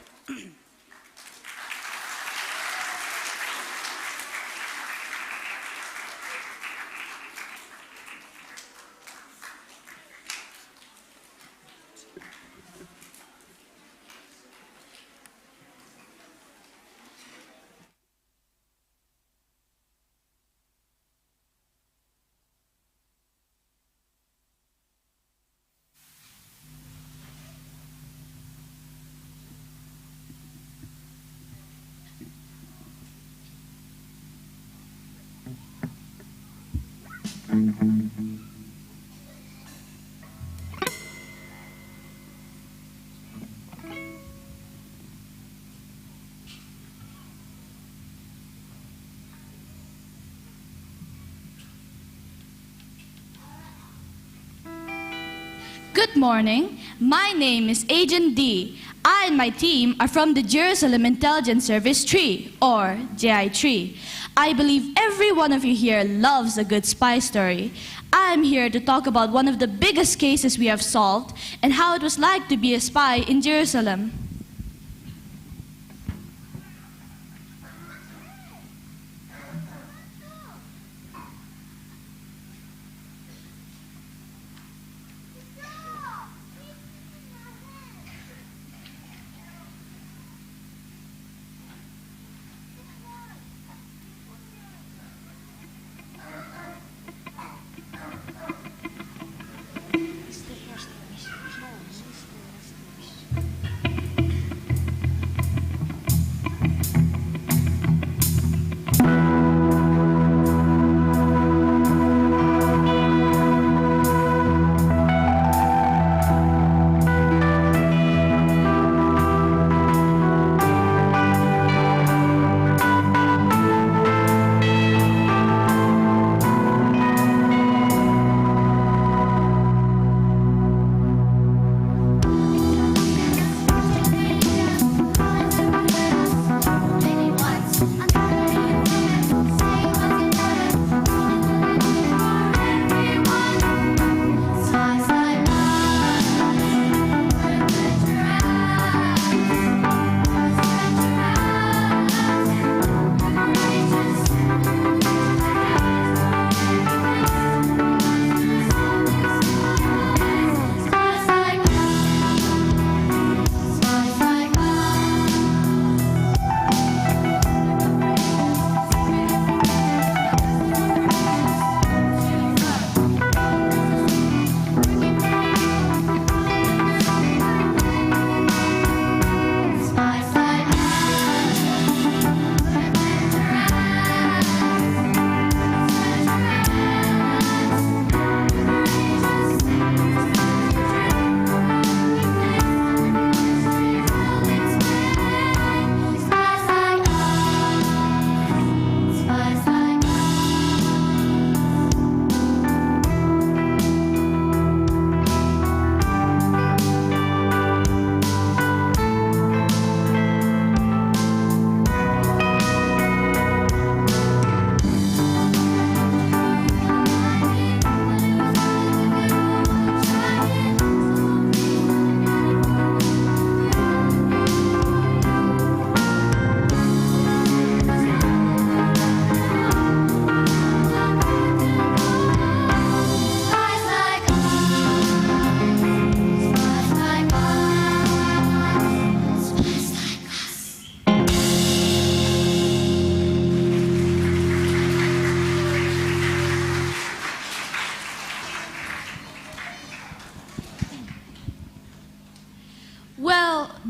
Good morning. My name is Agent D. I and my team are from the Jerusalem Intelligence Service three, or J I three. I believe every one of you here loves a good spy story. I am here to talk about one of the biggest cases we have solved and how it was like to be a spy in Jerusalem.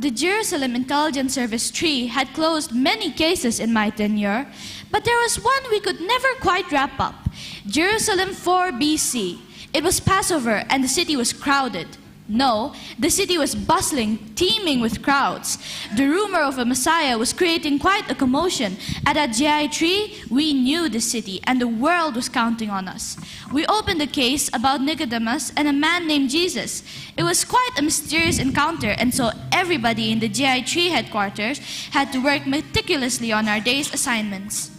The Jerusalem Intelligence Service tree had closed many cases in my tenure, but there was one we could never quite wrap up. Jerusalem four B C. It was Passover, and the city was crowded. No, the city was bustling, teeming with crowds. The rumor of a Messiah was creating quite a commotion, and at J I three, we knew the city, and the world was counting on us. We opened a case about Nicodemus and a man named Jesus. It was quite a mysterious encounter, and so everybody in the J I three headquarters had to work meticulously on our day's assignments.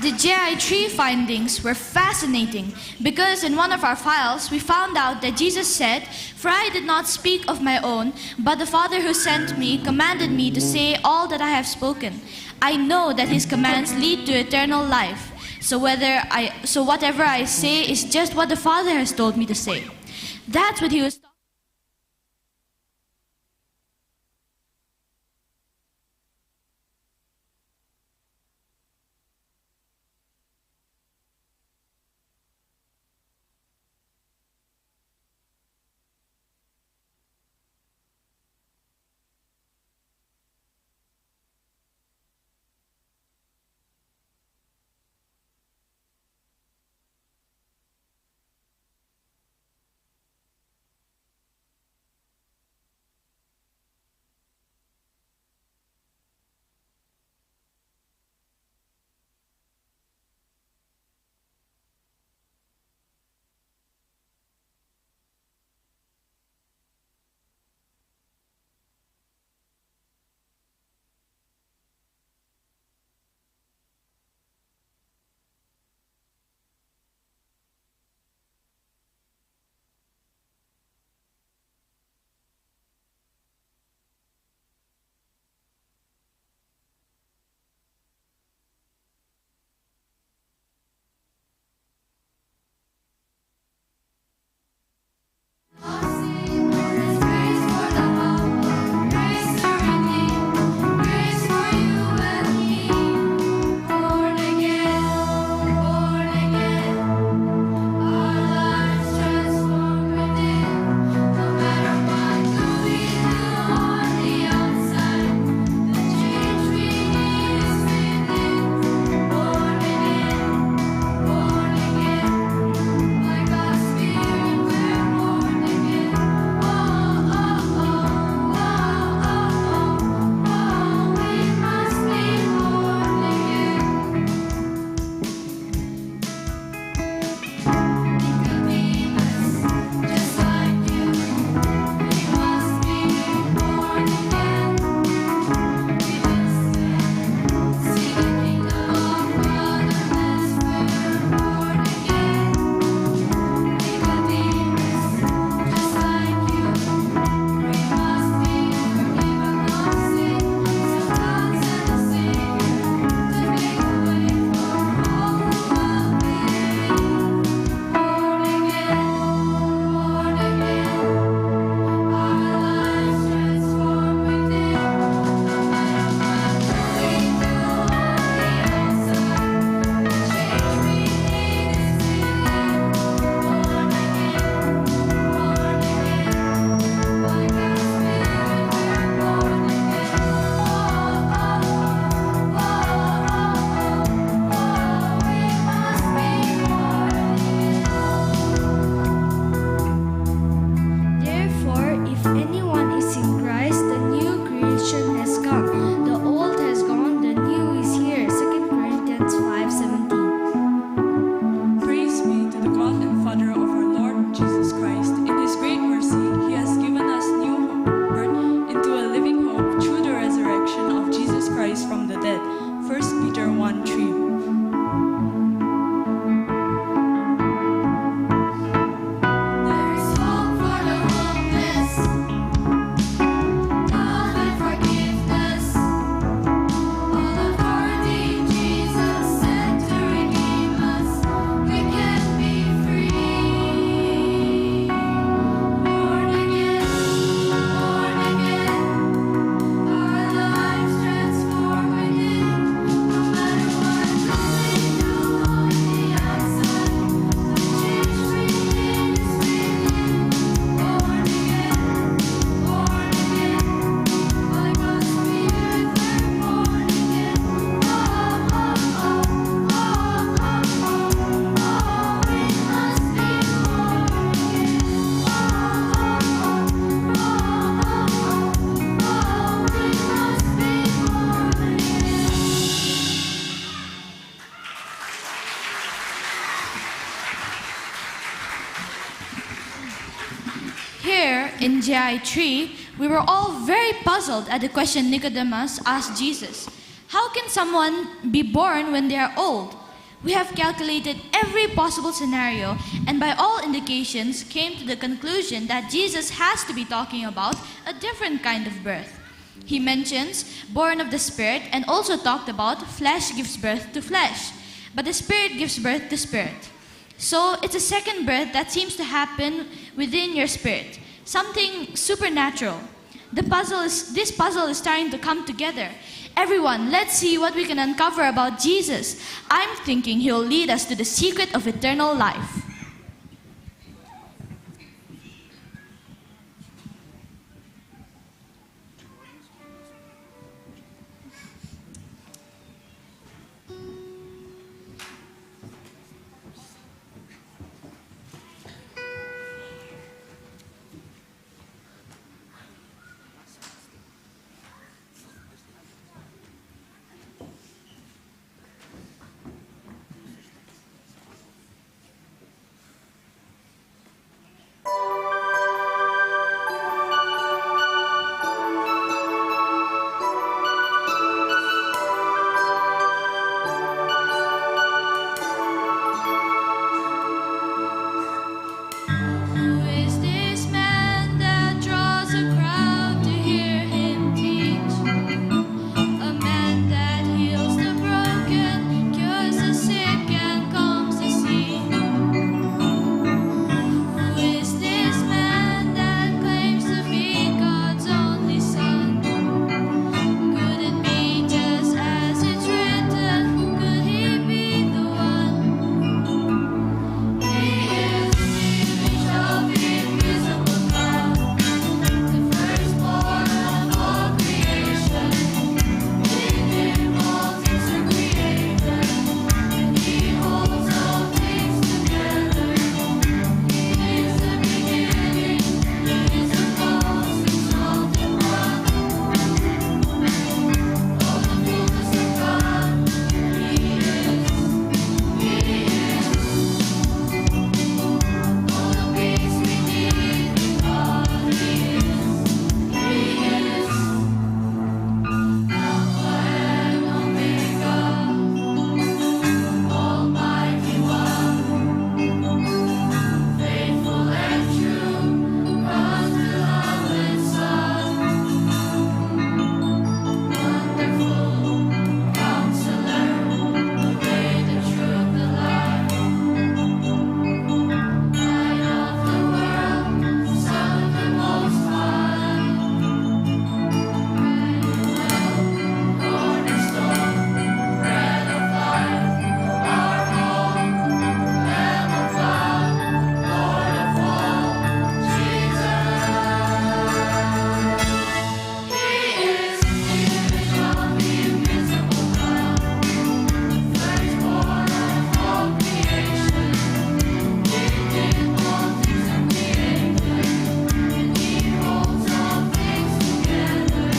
The J I three findings were fascinating because in one of our files we found out that Jesus said, "For I did not speak of my own, but the Father who sent me commanded me to say all that I have spoken." I know that his commands lead to eternal life. So whether I, so whatever I say is just what the Father has told me to say. That's what he was Here in J I three, we were all very puzzled at the question Nicodemus asked Jesus: "How can someone be born when they are old?" We have calculated every possible scenario and, by all indications, came to the conclusion that Jesus has to be talking about a different kind of birth. He mentions born of the Spirit and also talked about flesh gives birth to flesh, but the Spirit gives birth to spirit. So it's a second birth that seems to happen within your spirit, something supernatural. The puzzle is, this puzzle is starting to come together. Everyone, let's see what we can uncover about Jesus. I'm thinking he'll lead us to the secret of eternal life. Who is this man that draws a crowd to hear him teach? A man that heals the broken, cures the sick, and calms the sea. Who is this man that claims to be God's only son? Could it be just as it's written? Could he be the one? He is the image of the invisible God, the firstborn of all creation. In him all things were created, and he holds all things together. He is the beginning, he is the most exalted one. All the fullness of God, he is, he is. All the peace we need in God, he is, he is. Alpha and Omega, Almighty One, faithful and true, God's beloved Son, wonderful Counselor, the way, the truth, the life, Light of the world, Son of the Most High. Emmanuel, Cornerstone, Bread of Life, our hope, Lamb of God, Lord of all, Jesus. He is the image of the invisible God, the firstborn of all creation. In him all things are created, and he holds all things together.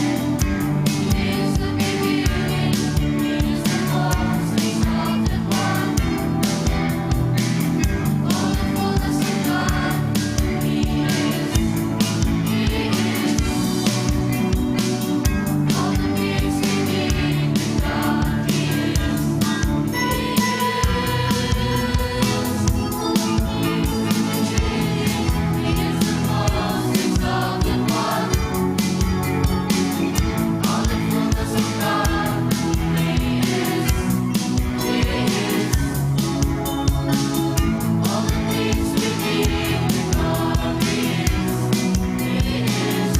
He is the beginning, he is the most exalted one. All the fullness of God, he is, he is. All the things we need in God, he is, he is. He is the most exalted one. All the fullness of God, he is, he is. All the things we need in God, he is, he is.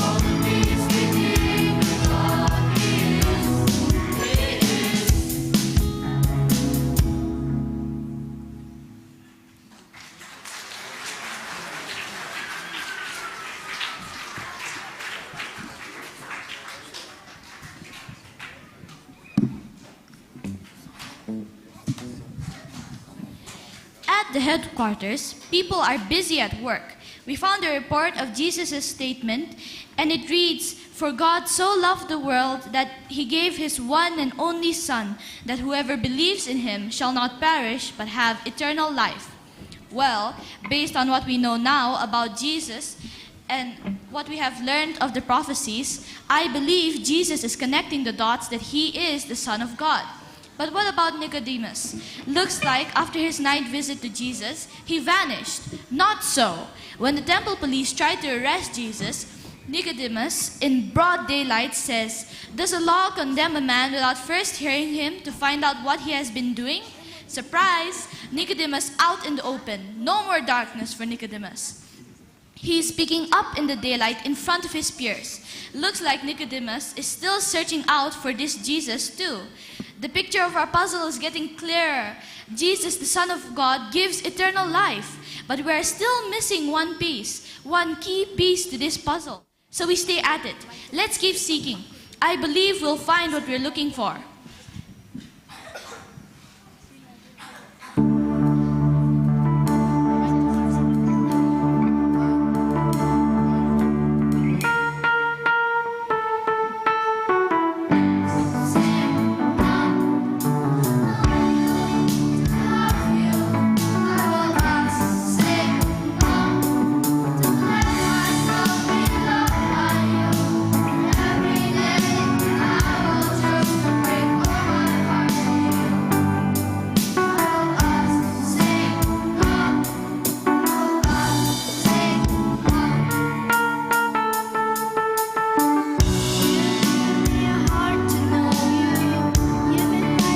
All the things we need in God, he is, he is. At the headquarters, people are busy at work. We found a report of Jesus' statement, and it reads, "For God so loved the world that he gave his one and only Son, that whoever believes in him shall not perish but have eternal life." Well, based on what we know now about Jesus and what we have learned of the prophecies, I believe Jesus is connecting the dots that he is the Son of God. But what about Nicodemus? Looks like after his night visit to Jesus, he vanished. Not so. When the temple police tried to arrest Jesus, Nicodemus, in broad daylight, says, "Does the law condemn a man without first hearing him to find out what he has been doing?" Surprise! Nicodemus out in the open. No more darkness for Nicodemus. He is speaking up in the daylight in front of his peers. Looks like Nicodemus is still searching out for this Jesus too. The picture of our puzzle is getting clearer. Jesus, the Son of God, gives eternal life, but we are still missing one piece, one key piece to this puzzle. So we stay at it. Let's keep seeking. I believe we'll find what we're looking for. Ask and it will be given to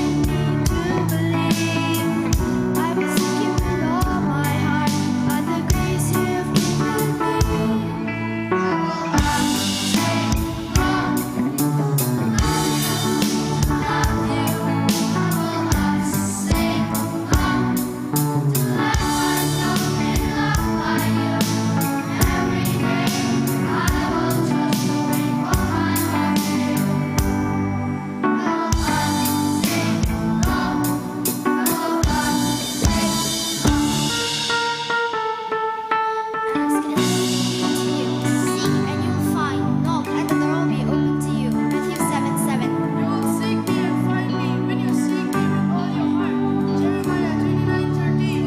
you. Seek and you will find. Knock and the door will be open to you. Matthew seven seven. You will seek me and find me when you seek me with all your heart. Jeremiah twenty-nine thirteen.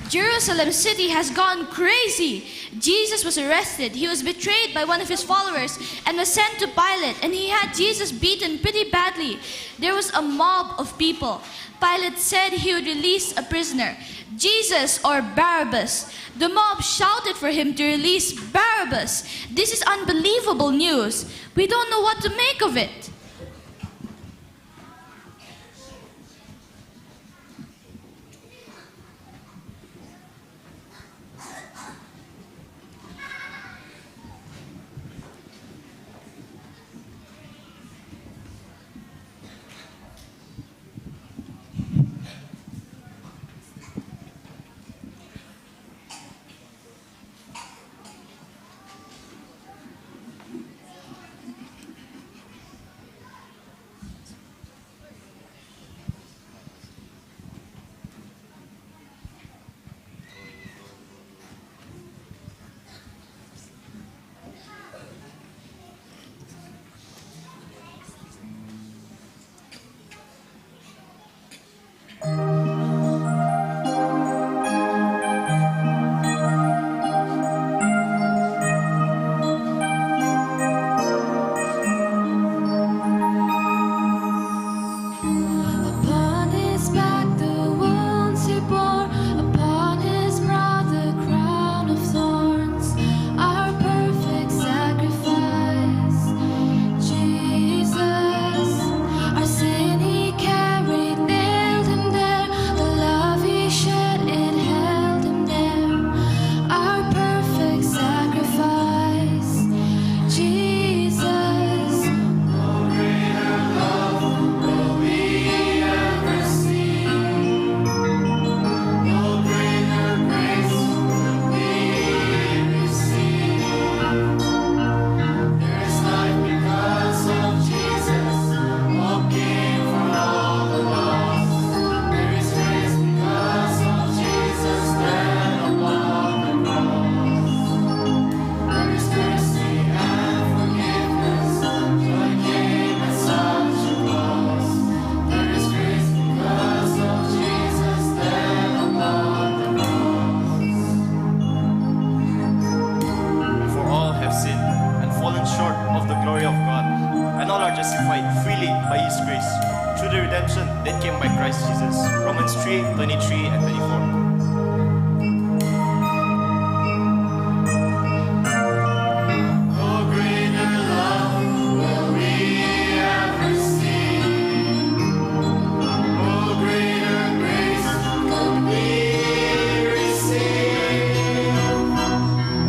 Jerusalem city has gone crazy. Jesus was arrested. He was betrayed by one of his followers and was sent to Pilate, and he had Jesus beaten pretty badly. There was a mob of people. Pilate said he would release a prisoner, Jesus or Barabbas. The mob shouted for him to release Barabbas. This is unbelievable news. We don't know what to make of it. twenty-three and twenty-four. Oh, greater love will we ever see. Oh, greater grace could we receive.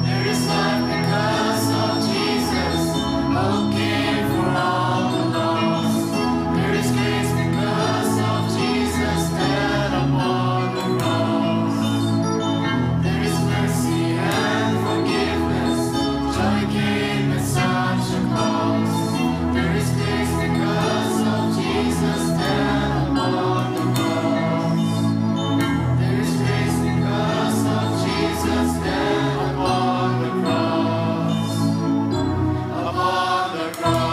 There is life because of Jesus, who came for all the lost. There is grace because of Jesus' death upon the cross. There is mercy and forgiveness, joy came at such a cost. There is grace because of Jesus' death upon the cross. There is grace because of Jesus' death upon the cross. Upon the cross.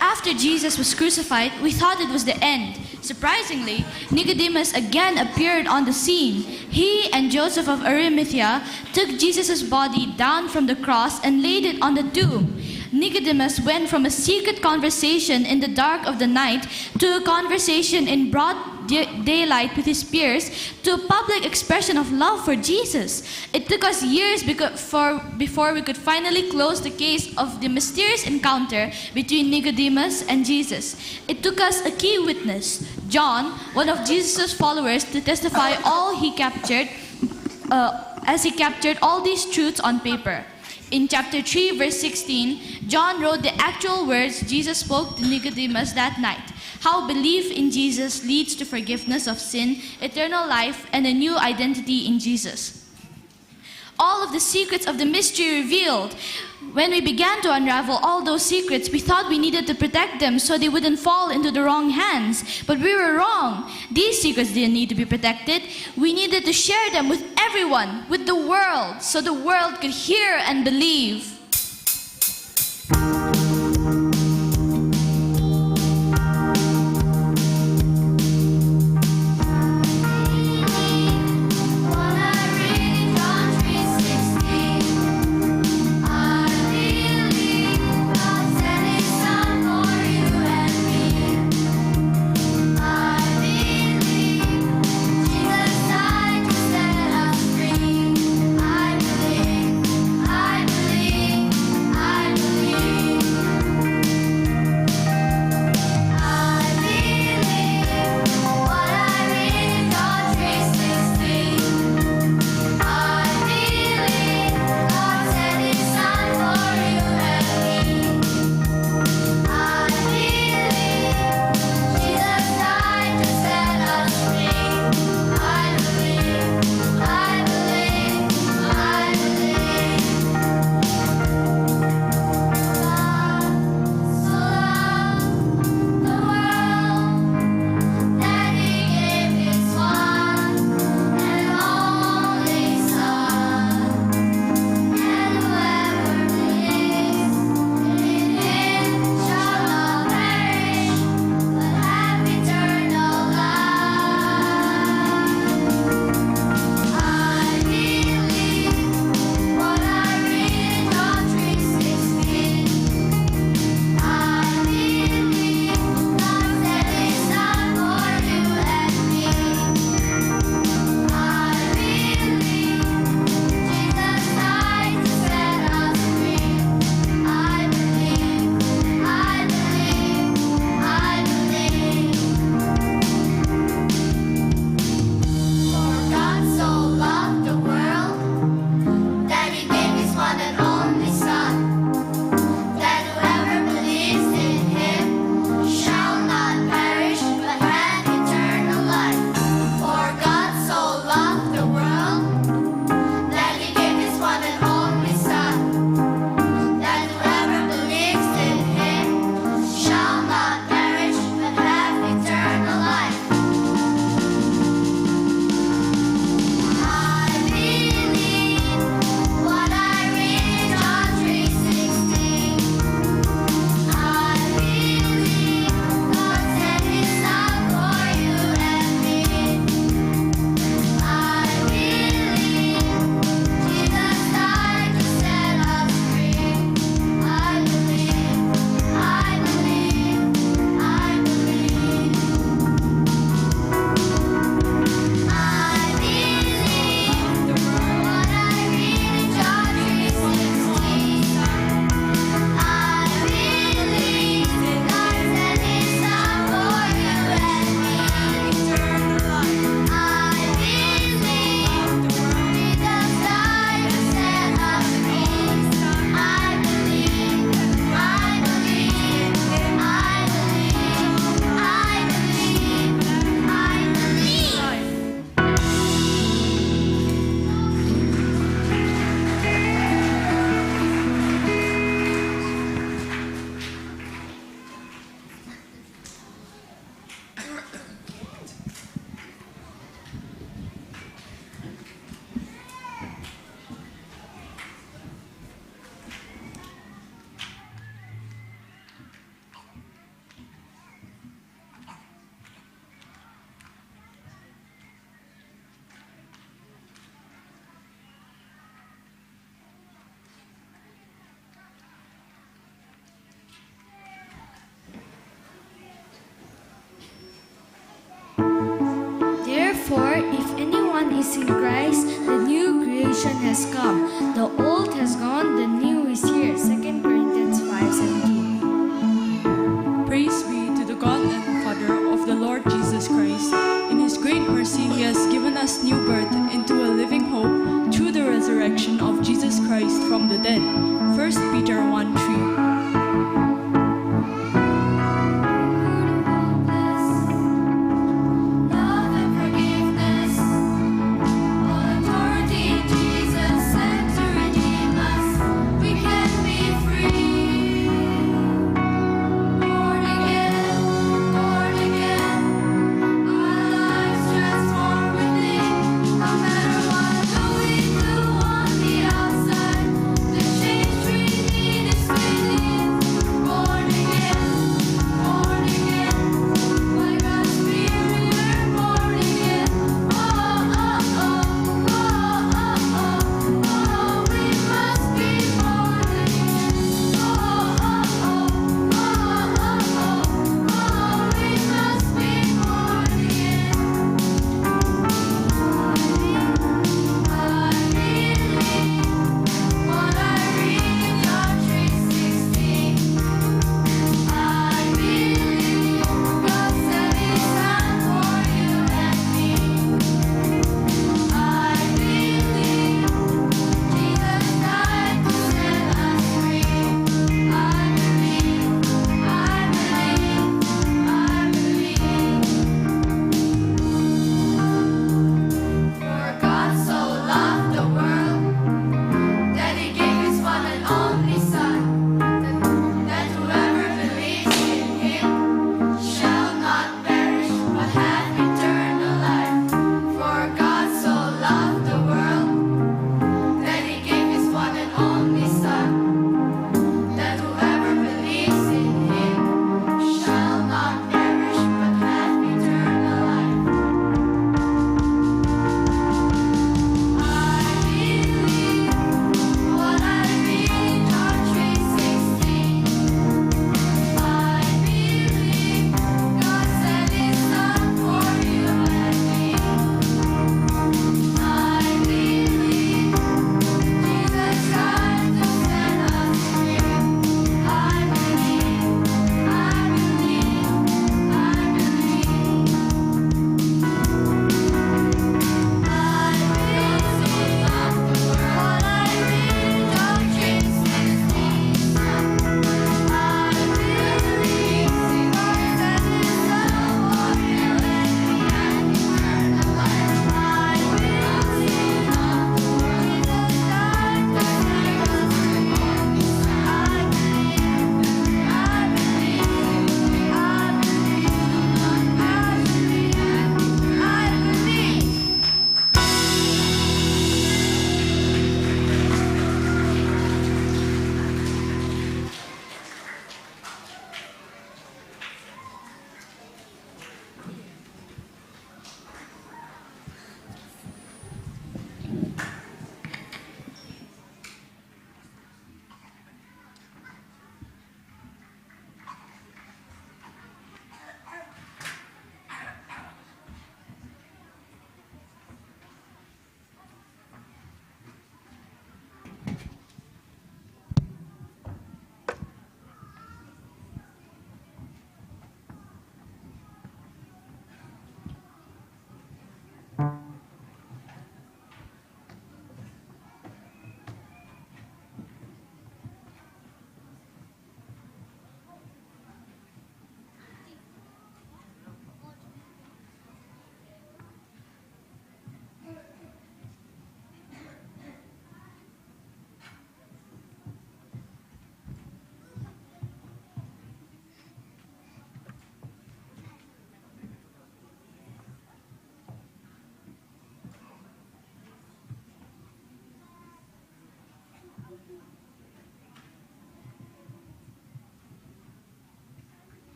After Jesus was crucified, we thought it was the end. Surprisingly, Nicodemus again appeared on the scene. He and Joseph of Arimathea took Jesus' body down from the cross and laid it on the tomb. Nicodemus went from a secret conversation in the dark of the night to a conversation in broad da-, daylight with his peers, to a public expression of love for Jesus. It took us years beco-, for, before we could finally close the case of the mysterious encounter between Nicodemus and Jesus. It took us a key witness, John, one of Jesus' followers, to testify all he captured, uh, as he captured all these truths on paper. In chapter three, verse sixteen, John wrote the actual words Jesus spoke to Nicodemus that night, how belief in Jesus leads to forgiveness of sin, eternal life, and a new identity in Jesus. All of the secrets of the mystery revealed. When we began to unravel all those secrets, we thought we needed to protect them so they wouldn't fall into the wrong hands. But we were wrong. These secrets didn't need to be protected. We needed to share them with everyone, with the world, so the world could hear and believe. Is in Christ, the new creation has come. The old has gone, the new is here. Second Corinthians five seventeen. Praise be to the God and Father of the Lord Jesus Christ. In his great mercy, he has given us new birth into a living hope through the resurrection of Jesus Christ from the dead. First Peter one three. Love and forgiveness, all authority in Jesus sent to redeem us. We can be free. Born again, born again. Our lives transformed within. No matter what we're going through on the outside, the change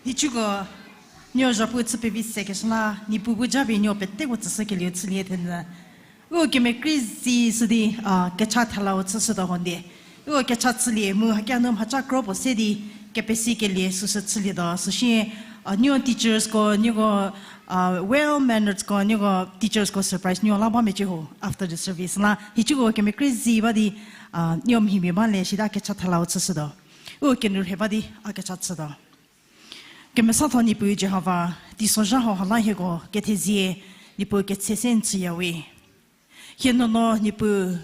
Nhicuko, nuo zhapu chü pevi sekeshü la, Niepuu bu japie nuo peteko tsüshükelieu chülie thenyü. U kemekrei zi sü di, a, kecha thelau chüshütuo ho ndie. U kecha chülie mu hakia nu mhaca kro puo se di, kepesikelie süsü chülietuo. Süsie, a, nuo teachersko, nuoko, a, well manneredko, nuoko teachersko surprise nuo la ba mecie ho after the service. La, nhicuko kemekrei zi ba di, a, nuo mhimia ba le shita kecha thelau chüshütuo. U kenu rhe ba di, a kecha chütuo. Kemesatho Niepuu Jihova, teisozha hauha la hieko kethezie, Niepuu ketse se n tsüyawe. Hie nuonuo Niepuu,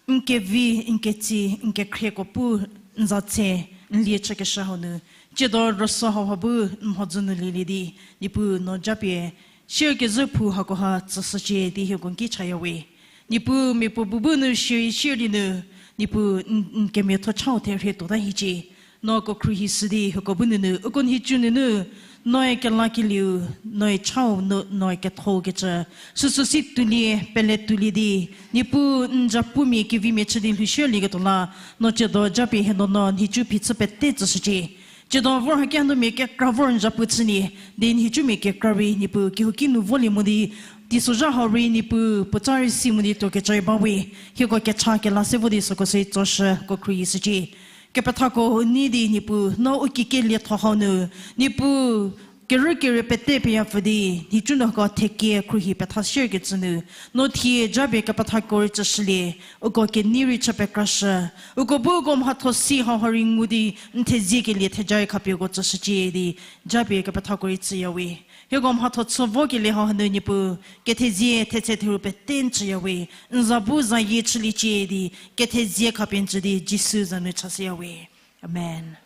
n kevi, n ketsi, n kekhrieko pu, n za tse, n lie chükeshü hau nu, tsiedo rüso hauha bu n mhodzü nu lielie di, Niepuu no japie, shierkezhü phou hakoha tsüshücie di hieko n ki chayawe. Niepuu miapuo bu bu nu shierei shier di nu, Niepuu n, n kemiatho chau therhie tuota hiecie. No kekhruohi shü di hieko bu nunu, uko nhicu nunu, noe kelakelieu, noe chau nu, noe ketho kecü, süsü si tuolie, pele tuolie di, Niepuu n zapumia kevimia chü di lhoushülieketuo la, no tsiedo japie hie nuonuo nhicu phichü pete tsüshücie. Tsiedo vor hakia nu mia kekra vor n zapu chülie, di nhicumia kekra rei Niepuu kehouki nu volie mo di, teisozha hau rei Niepuu puotsa rei si mo di tuokecü rei ba we, hieko kecha kela se vo di süko se tsoshü kekhruohi shücie. Kepethako u nei di Niepuu, no u kikelietho hau nu, Niepuu, kerükerieu pete peyapfü di, nhicu nuoko thekie khruohi petha shierkecü nu, no thie japie kepethako rei tsüshülie, uko kenei rei chü pekrashü, uko bu uko mhatho si hauha rei ngu di, n theziekelie theja rei khapie uko tsüshücie di, japie kepethako rei tsüyawe. Hieko mhatho chü vokelie hau hanu Niepuu, kethezie thetse theru pete n tsüyawe, n za bu zayie chüliecie di, kethezie khapie n tsü di Jisu za nu chashüyawe. Amen.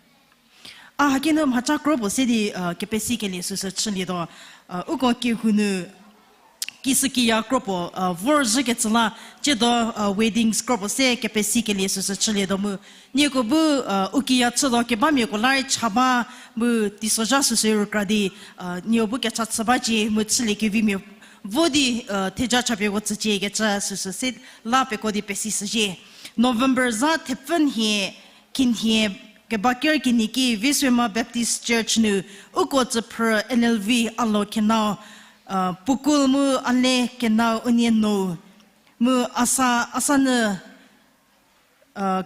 A haki nu mhaca kro puo se di, a, kepesikelie süsü chülietuo, a, uko kehou nu, kishükiya kro puo, a, vorzhükecü la, tsiedo, a, weddings kro puo se kepesikelie süsü chülietuo mu, nieko bu, a, u kiya chütuo kebamiako la rei cha ba, mu teisozha süsü rükra di, a, nieko bu kecha chü bacie mu chülie kevimia vo di, a, theja chapie ko tsücie kecü süsü se la peko di pesishücie. November zha thepfü nhie, khinhie, keba ker kini ki Viswema Baptist Church nu, uko tsüphrü L L V Alo Kenao, a, Pukul mu Ale Kenao unie nou, mu Asa, Asanyü, a,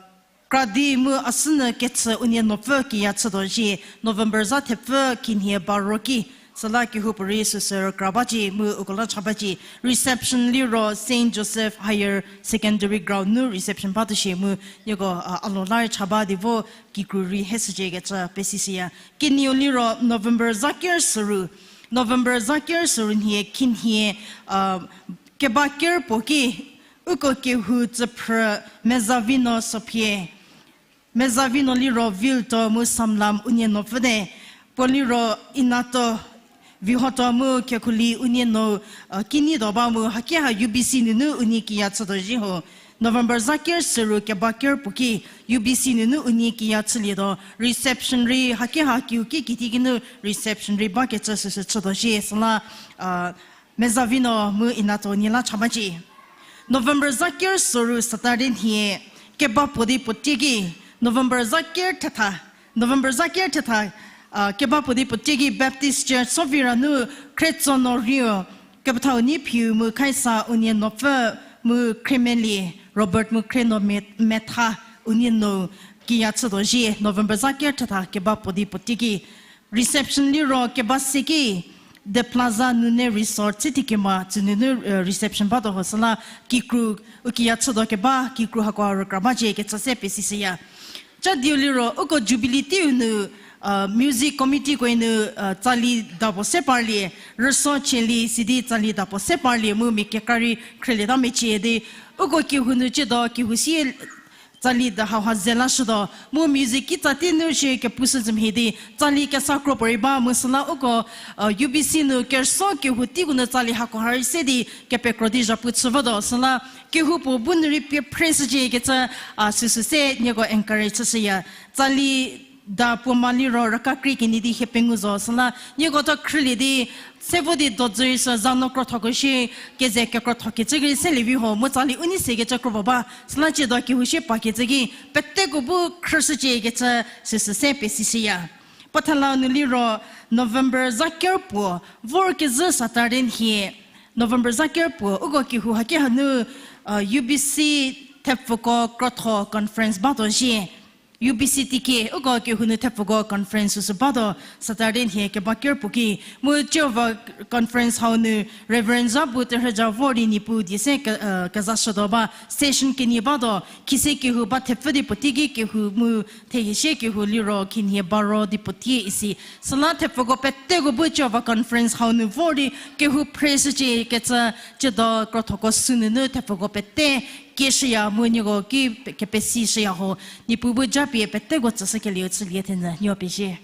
Kradi mu Asünyü Kechü unie nopfü kiya chütuo zhie, November zha thepfü khinhie baro ki, süla kehoupuorei süsü rükra bacie mu uko la cha bacie, reception liro Saint Joseph Higher Secondary Ground nu reception batuo shie mu, nieko, a, alo la rei cha ba di vo kikru rei heshücie kecü pesishüya. Kenieu liro November zha ker süru, November zha ker süru nhie khinhie, a, keba ker puo ki, uko kehou tsüphrü Mezavino Sophie, Mezavino liro Vilto mu Samlam unie nopfüte, puo liro Inato Vihoto mu Kekhuli unie nou, a, kinyido ba mu hakiha U B C nunu unie kiya chütuo zhie ho. November zha ker süru keba ker puo ki, U B C nunu unie kiya chülietuo, reception rei hakiha kehouki kitikinu reception rei bakecü süsü chütuo zhie süla, a, Mezavino mu Inato nie la cha bacie. November zha ker süru Saturday nhie, keba puo di puo teki, November zha ker thetha, November zha ker thetha, a, keba puo di puo teki Baptist Church Sovira nu Khretso Norio, kepethau Neiphiu mu Khaisa unie nopfü mu Khremelie Robert mu Khreno Me-, Metha unie nou kiya chütuo zhie November zha ker thetha keba puo di puo teki reception liro keba se ki, The Plaza Nune Resort Tsütikema tsünunu, eh, reception batuo ho süla kikru, u kiya chütuo keba kikru hako rükra bacie kecü se pesishüya. Cha dieu liro uko Jubilee teiu nu, music committeeko nu, tsali dapuo se parlie, rüso cheli sidi tsali dapuo se parlie mu mia kekra rei khrülieta mecie di, uko kehou nu tsiedo kehou sie tsali da hauha ze lashütuo mu music kitsa tei nu shie kepushü zümhie di tsali kesa kro puorei ba mu süla uko, U B C nu kerüsuo kehou teiko nu tsali hako ha rei se di kepekro di zhapu chü vatuo süla kehoupuo bu nu rei pie phreshücie kecü, a, süsü se nieko encourage chüshüya. Tsali da puo ma liro raka krie kenyi di hie pengou zo süla nieko tho khrülie di se vo di dodzü rei sü za no krothoko shie keze kekrothokecü ki selie vi ho mu tsali u nei sekecü kro puo ba süla tsiedo kehou sie pakecü ki peteko bu khrüshücie kecü süsü se pesishüya. Puo thela nu liro November za ker puo, vorkezhü Saturday nhie, November za ker puo, uko kehou haki hanu, uh, U B C thepfuko krotho conference batuo zhie. U B C tikie, uko kehou nu thepfuko conference süsü batuo, Saturday nhie keba ker puo ki, mu Jihova conference hau nu Reverend Zabu Terhüja vor di Niepuu die se ke-, uh, kezashütuo ba, session kenie batuo, khise kehou ba thepfü di puotei ki kehou mu thehie sie kehou liro khinhie baro di puotei isi. Süla thepfuko peteko bu Jihova conference hau nu vor di kehou phre shücie kecü, ciedo krothoko sünunu thepfuko pete kieshüya mu nieko ki pe-, kepesishüya ho, Niepuu bu japie peteko tsüshükelieu chülie thenyü, nieko pezie.